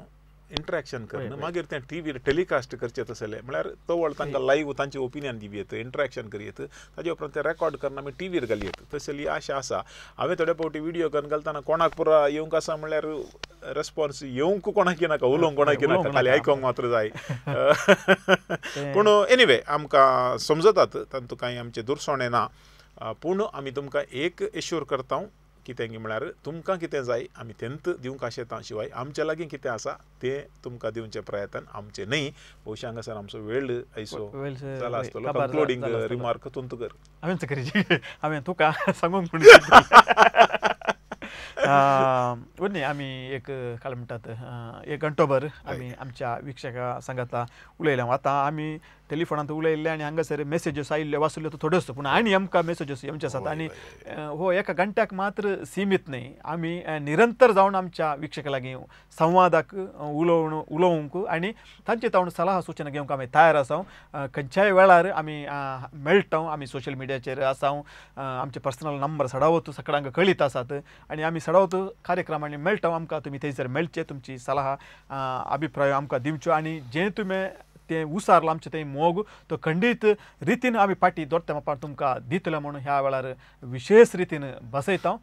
इंटरेक्शन करून मागीर तें टीव्हीर टेलिकास्ट करचें तसलें म्हळ्यार तवळ तांकां लायव्ह तांचे ओपिनियन दिवयेत इंटरेक्शन करयेत ताजे उपरांत तें रेकॉर्ड करून आमी टीव्हीर घालयेत तसली आशा आसा. हांवें थोडे फावटी व्हिडियो करून घालतना कोणाक पुरा येवंक आसा म्हणल्यार रेस्पॉन्स येवंक कोणाक नाका उलोवंक कोणाक नाका खाली आयकोंक मात्र जाय. पूण एनिवे आमकां समजतात तातूंत कांय आमचें दुरसोणें ना. पूण आमी तुमकां एक एश्योर करता कितें म्हळ्यार तुमकां कितें जाय आमी तेंत दिवंक आशेता शिवाय आमच्या लागीं कितें आसा तें तुमकां दिवचें प्रयत्न आमचें न्हय. भोवशा हांगासर आमचो वेळ आयचो जाला आसतलो. कंक्लुडींग रिमार्क तुमकां कर. हांवें करीची हांवें तुका सांगूंक न्ही. आमी एक काय म्हणटात एक घंटोभर आमी आमच्या वीक्षकां सांगाता उलयले. आतां आमी टेलिफोनांत उलयल्ले आनी हांगासर मेसेजीस आयिल्ले वाचल्यो थोड्योच पूण आनी आमकां मेसेजीस येवचे आसात आनी हो एका घंट्याक मात्र सीमीत न्हय. आमी निरंतर जावन आमच्या वीक्षकां लागीं संवादाक उलोवंक आनी तांचे तावन सलाह सूचना घेवंक आमी तयार आसा. खंयच्याय वेळार आमी मेळटा. आमी सोशल मिडियाचेर आसा. आमचे पर्सनल नंबर सडावत सगळ्यांक कळीत आसात आनी आमी सडावत कार्यक्रमांनी मेळटा. आमकां तुमी थंयसर मेळचे तुमची सलाह अभिप्राय आमकां दिवच्यो आनी जें तुमी तें उसारलां आमचें तें मोग तो खंडीत रितीन आमी फाटी दोडटे मापार तुमकां दितले म्हणून ह्या वेळार विशेष रितीन बसयता.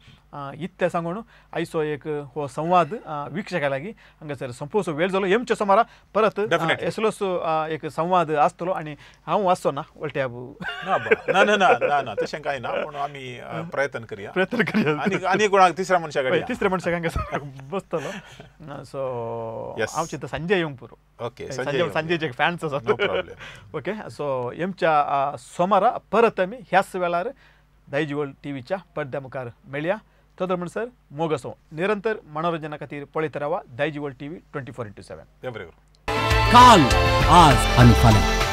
इतलें सांगून आयचो एक हो संवाद वीक्षकां लागीं हांगासर सोंपोवचो वेळ जालो. येमच्या सोमारा परत असलोच एक संवाद आसतलो आनी हांव वाचचो ना वळट्या. ना ना ना ना तशें कांय ना पूण आमी प्रयत्न करया प्रयत्न करया आनी कोणाक तिसऱ्या मनशाक तिसऱ्या मनशाक हांगासर बसतलो. सो हांव चिंता संजय येवंक पुरो. ओके संजयचे फॅन्स आसात. ओके सो येमच्या सोमारा परत आमी ह्याच वेळार दायजिवर्ल्ड टीव्हीच्या पडद्या मुखार मेळया. तदर म्हणसर मोग असो निरंतर मनोरंजना खातीर पळयत रावा दायजिवर्ल्ड टीव्ही 24x7. काल आज आनी फाल्यां.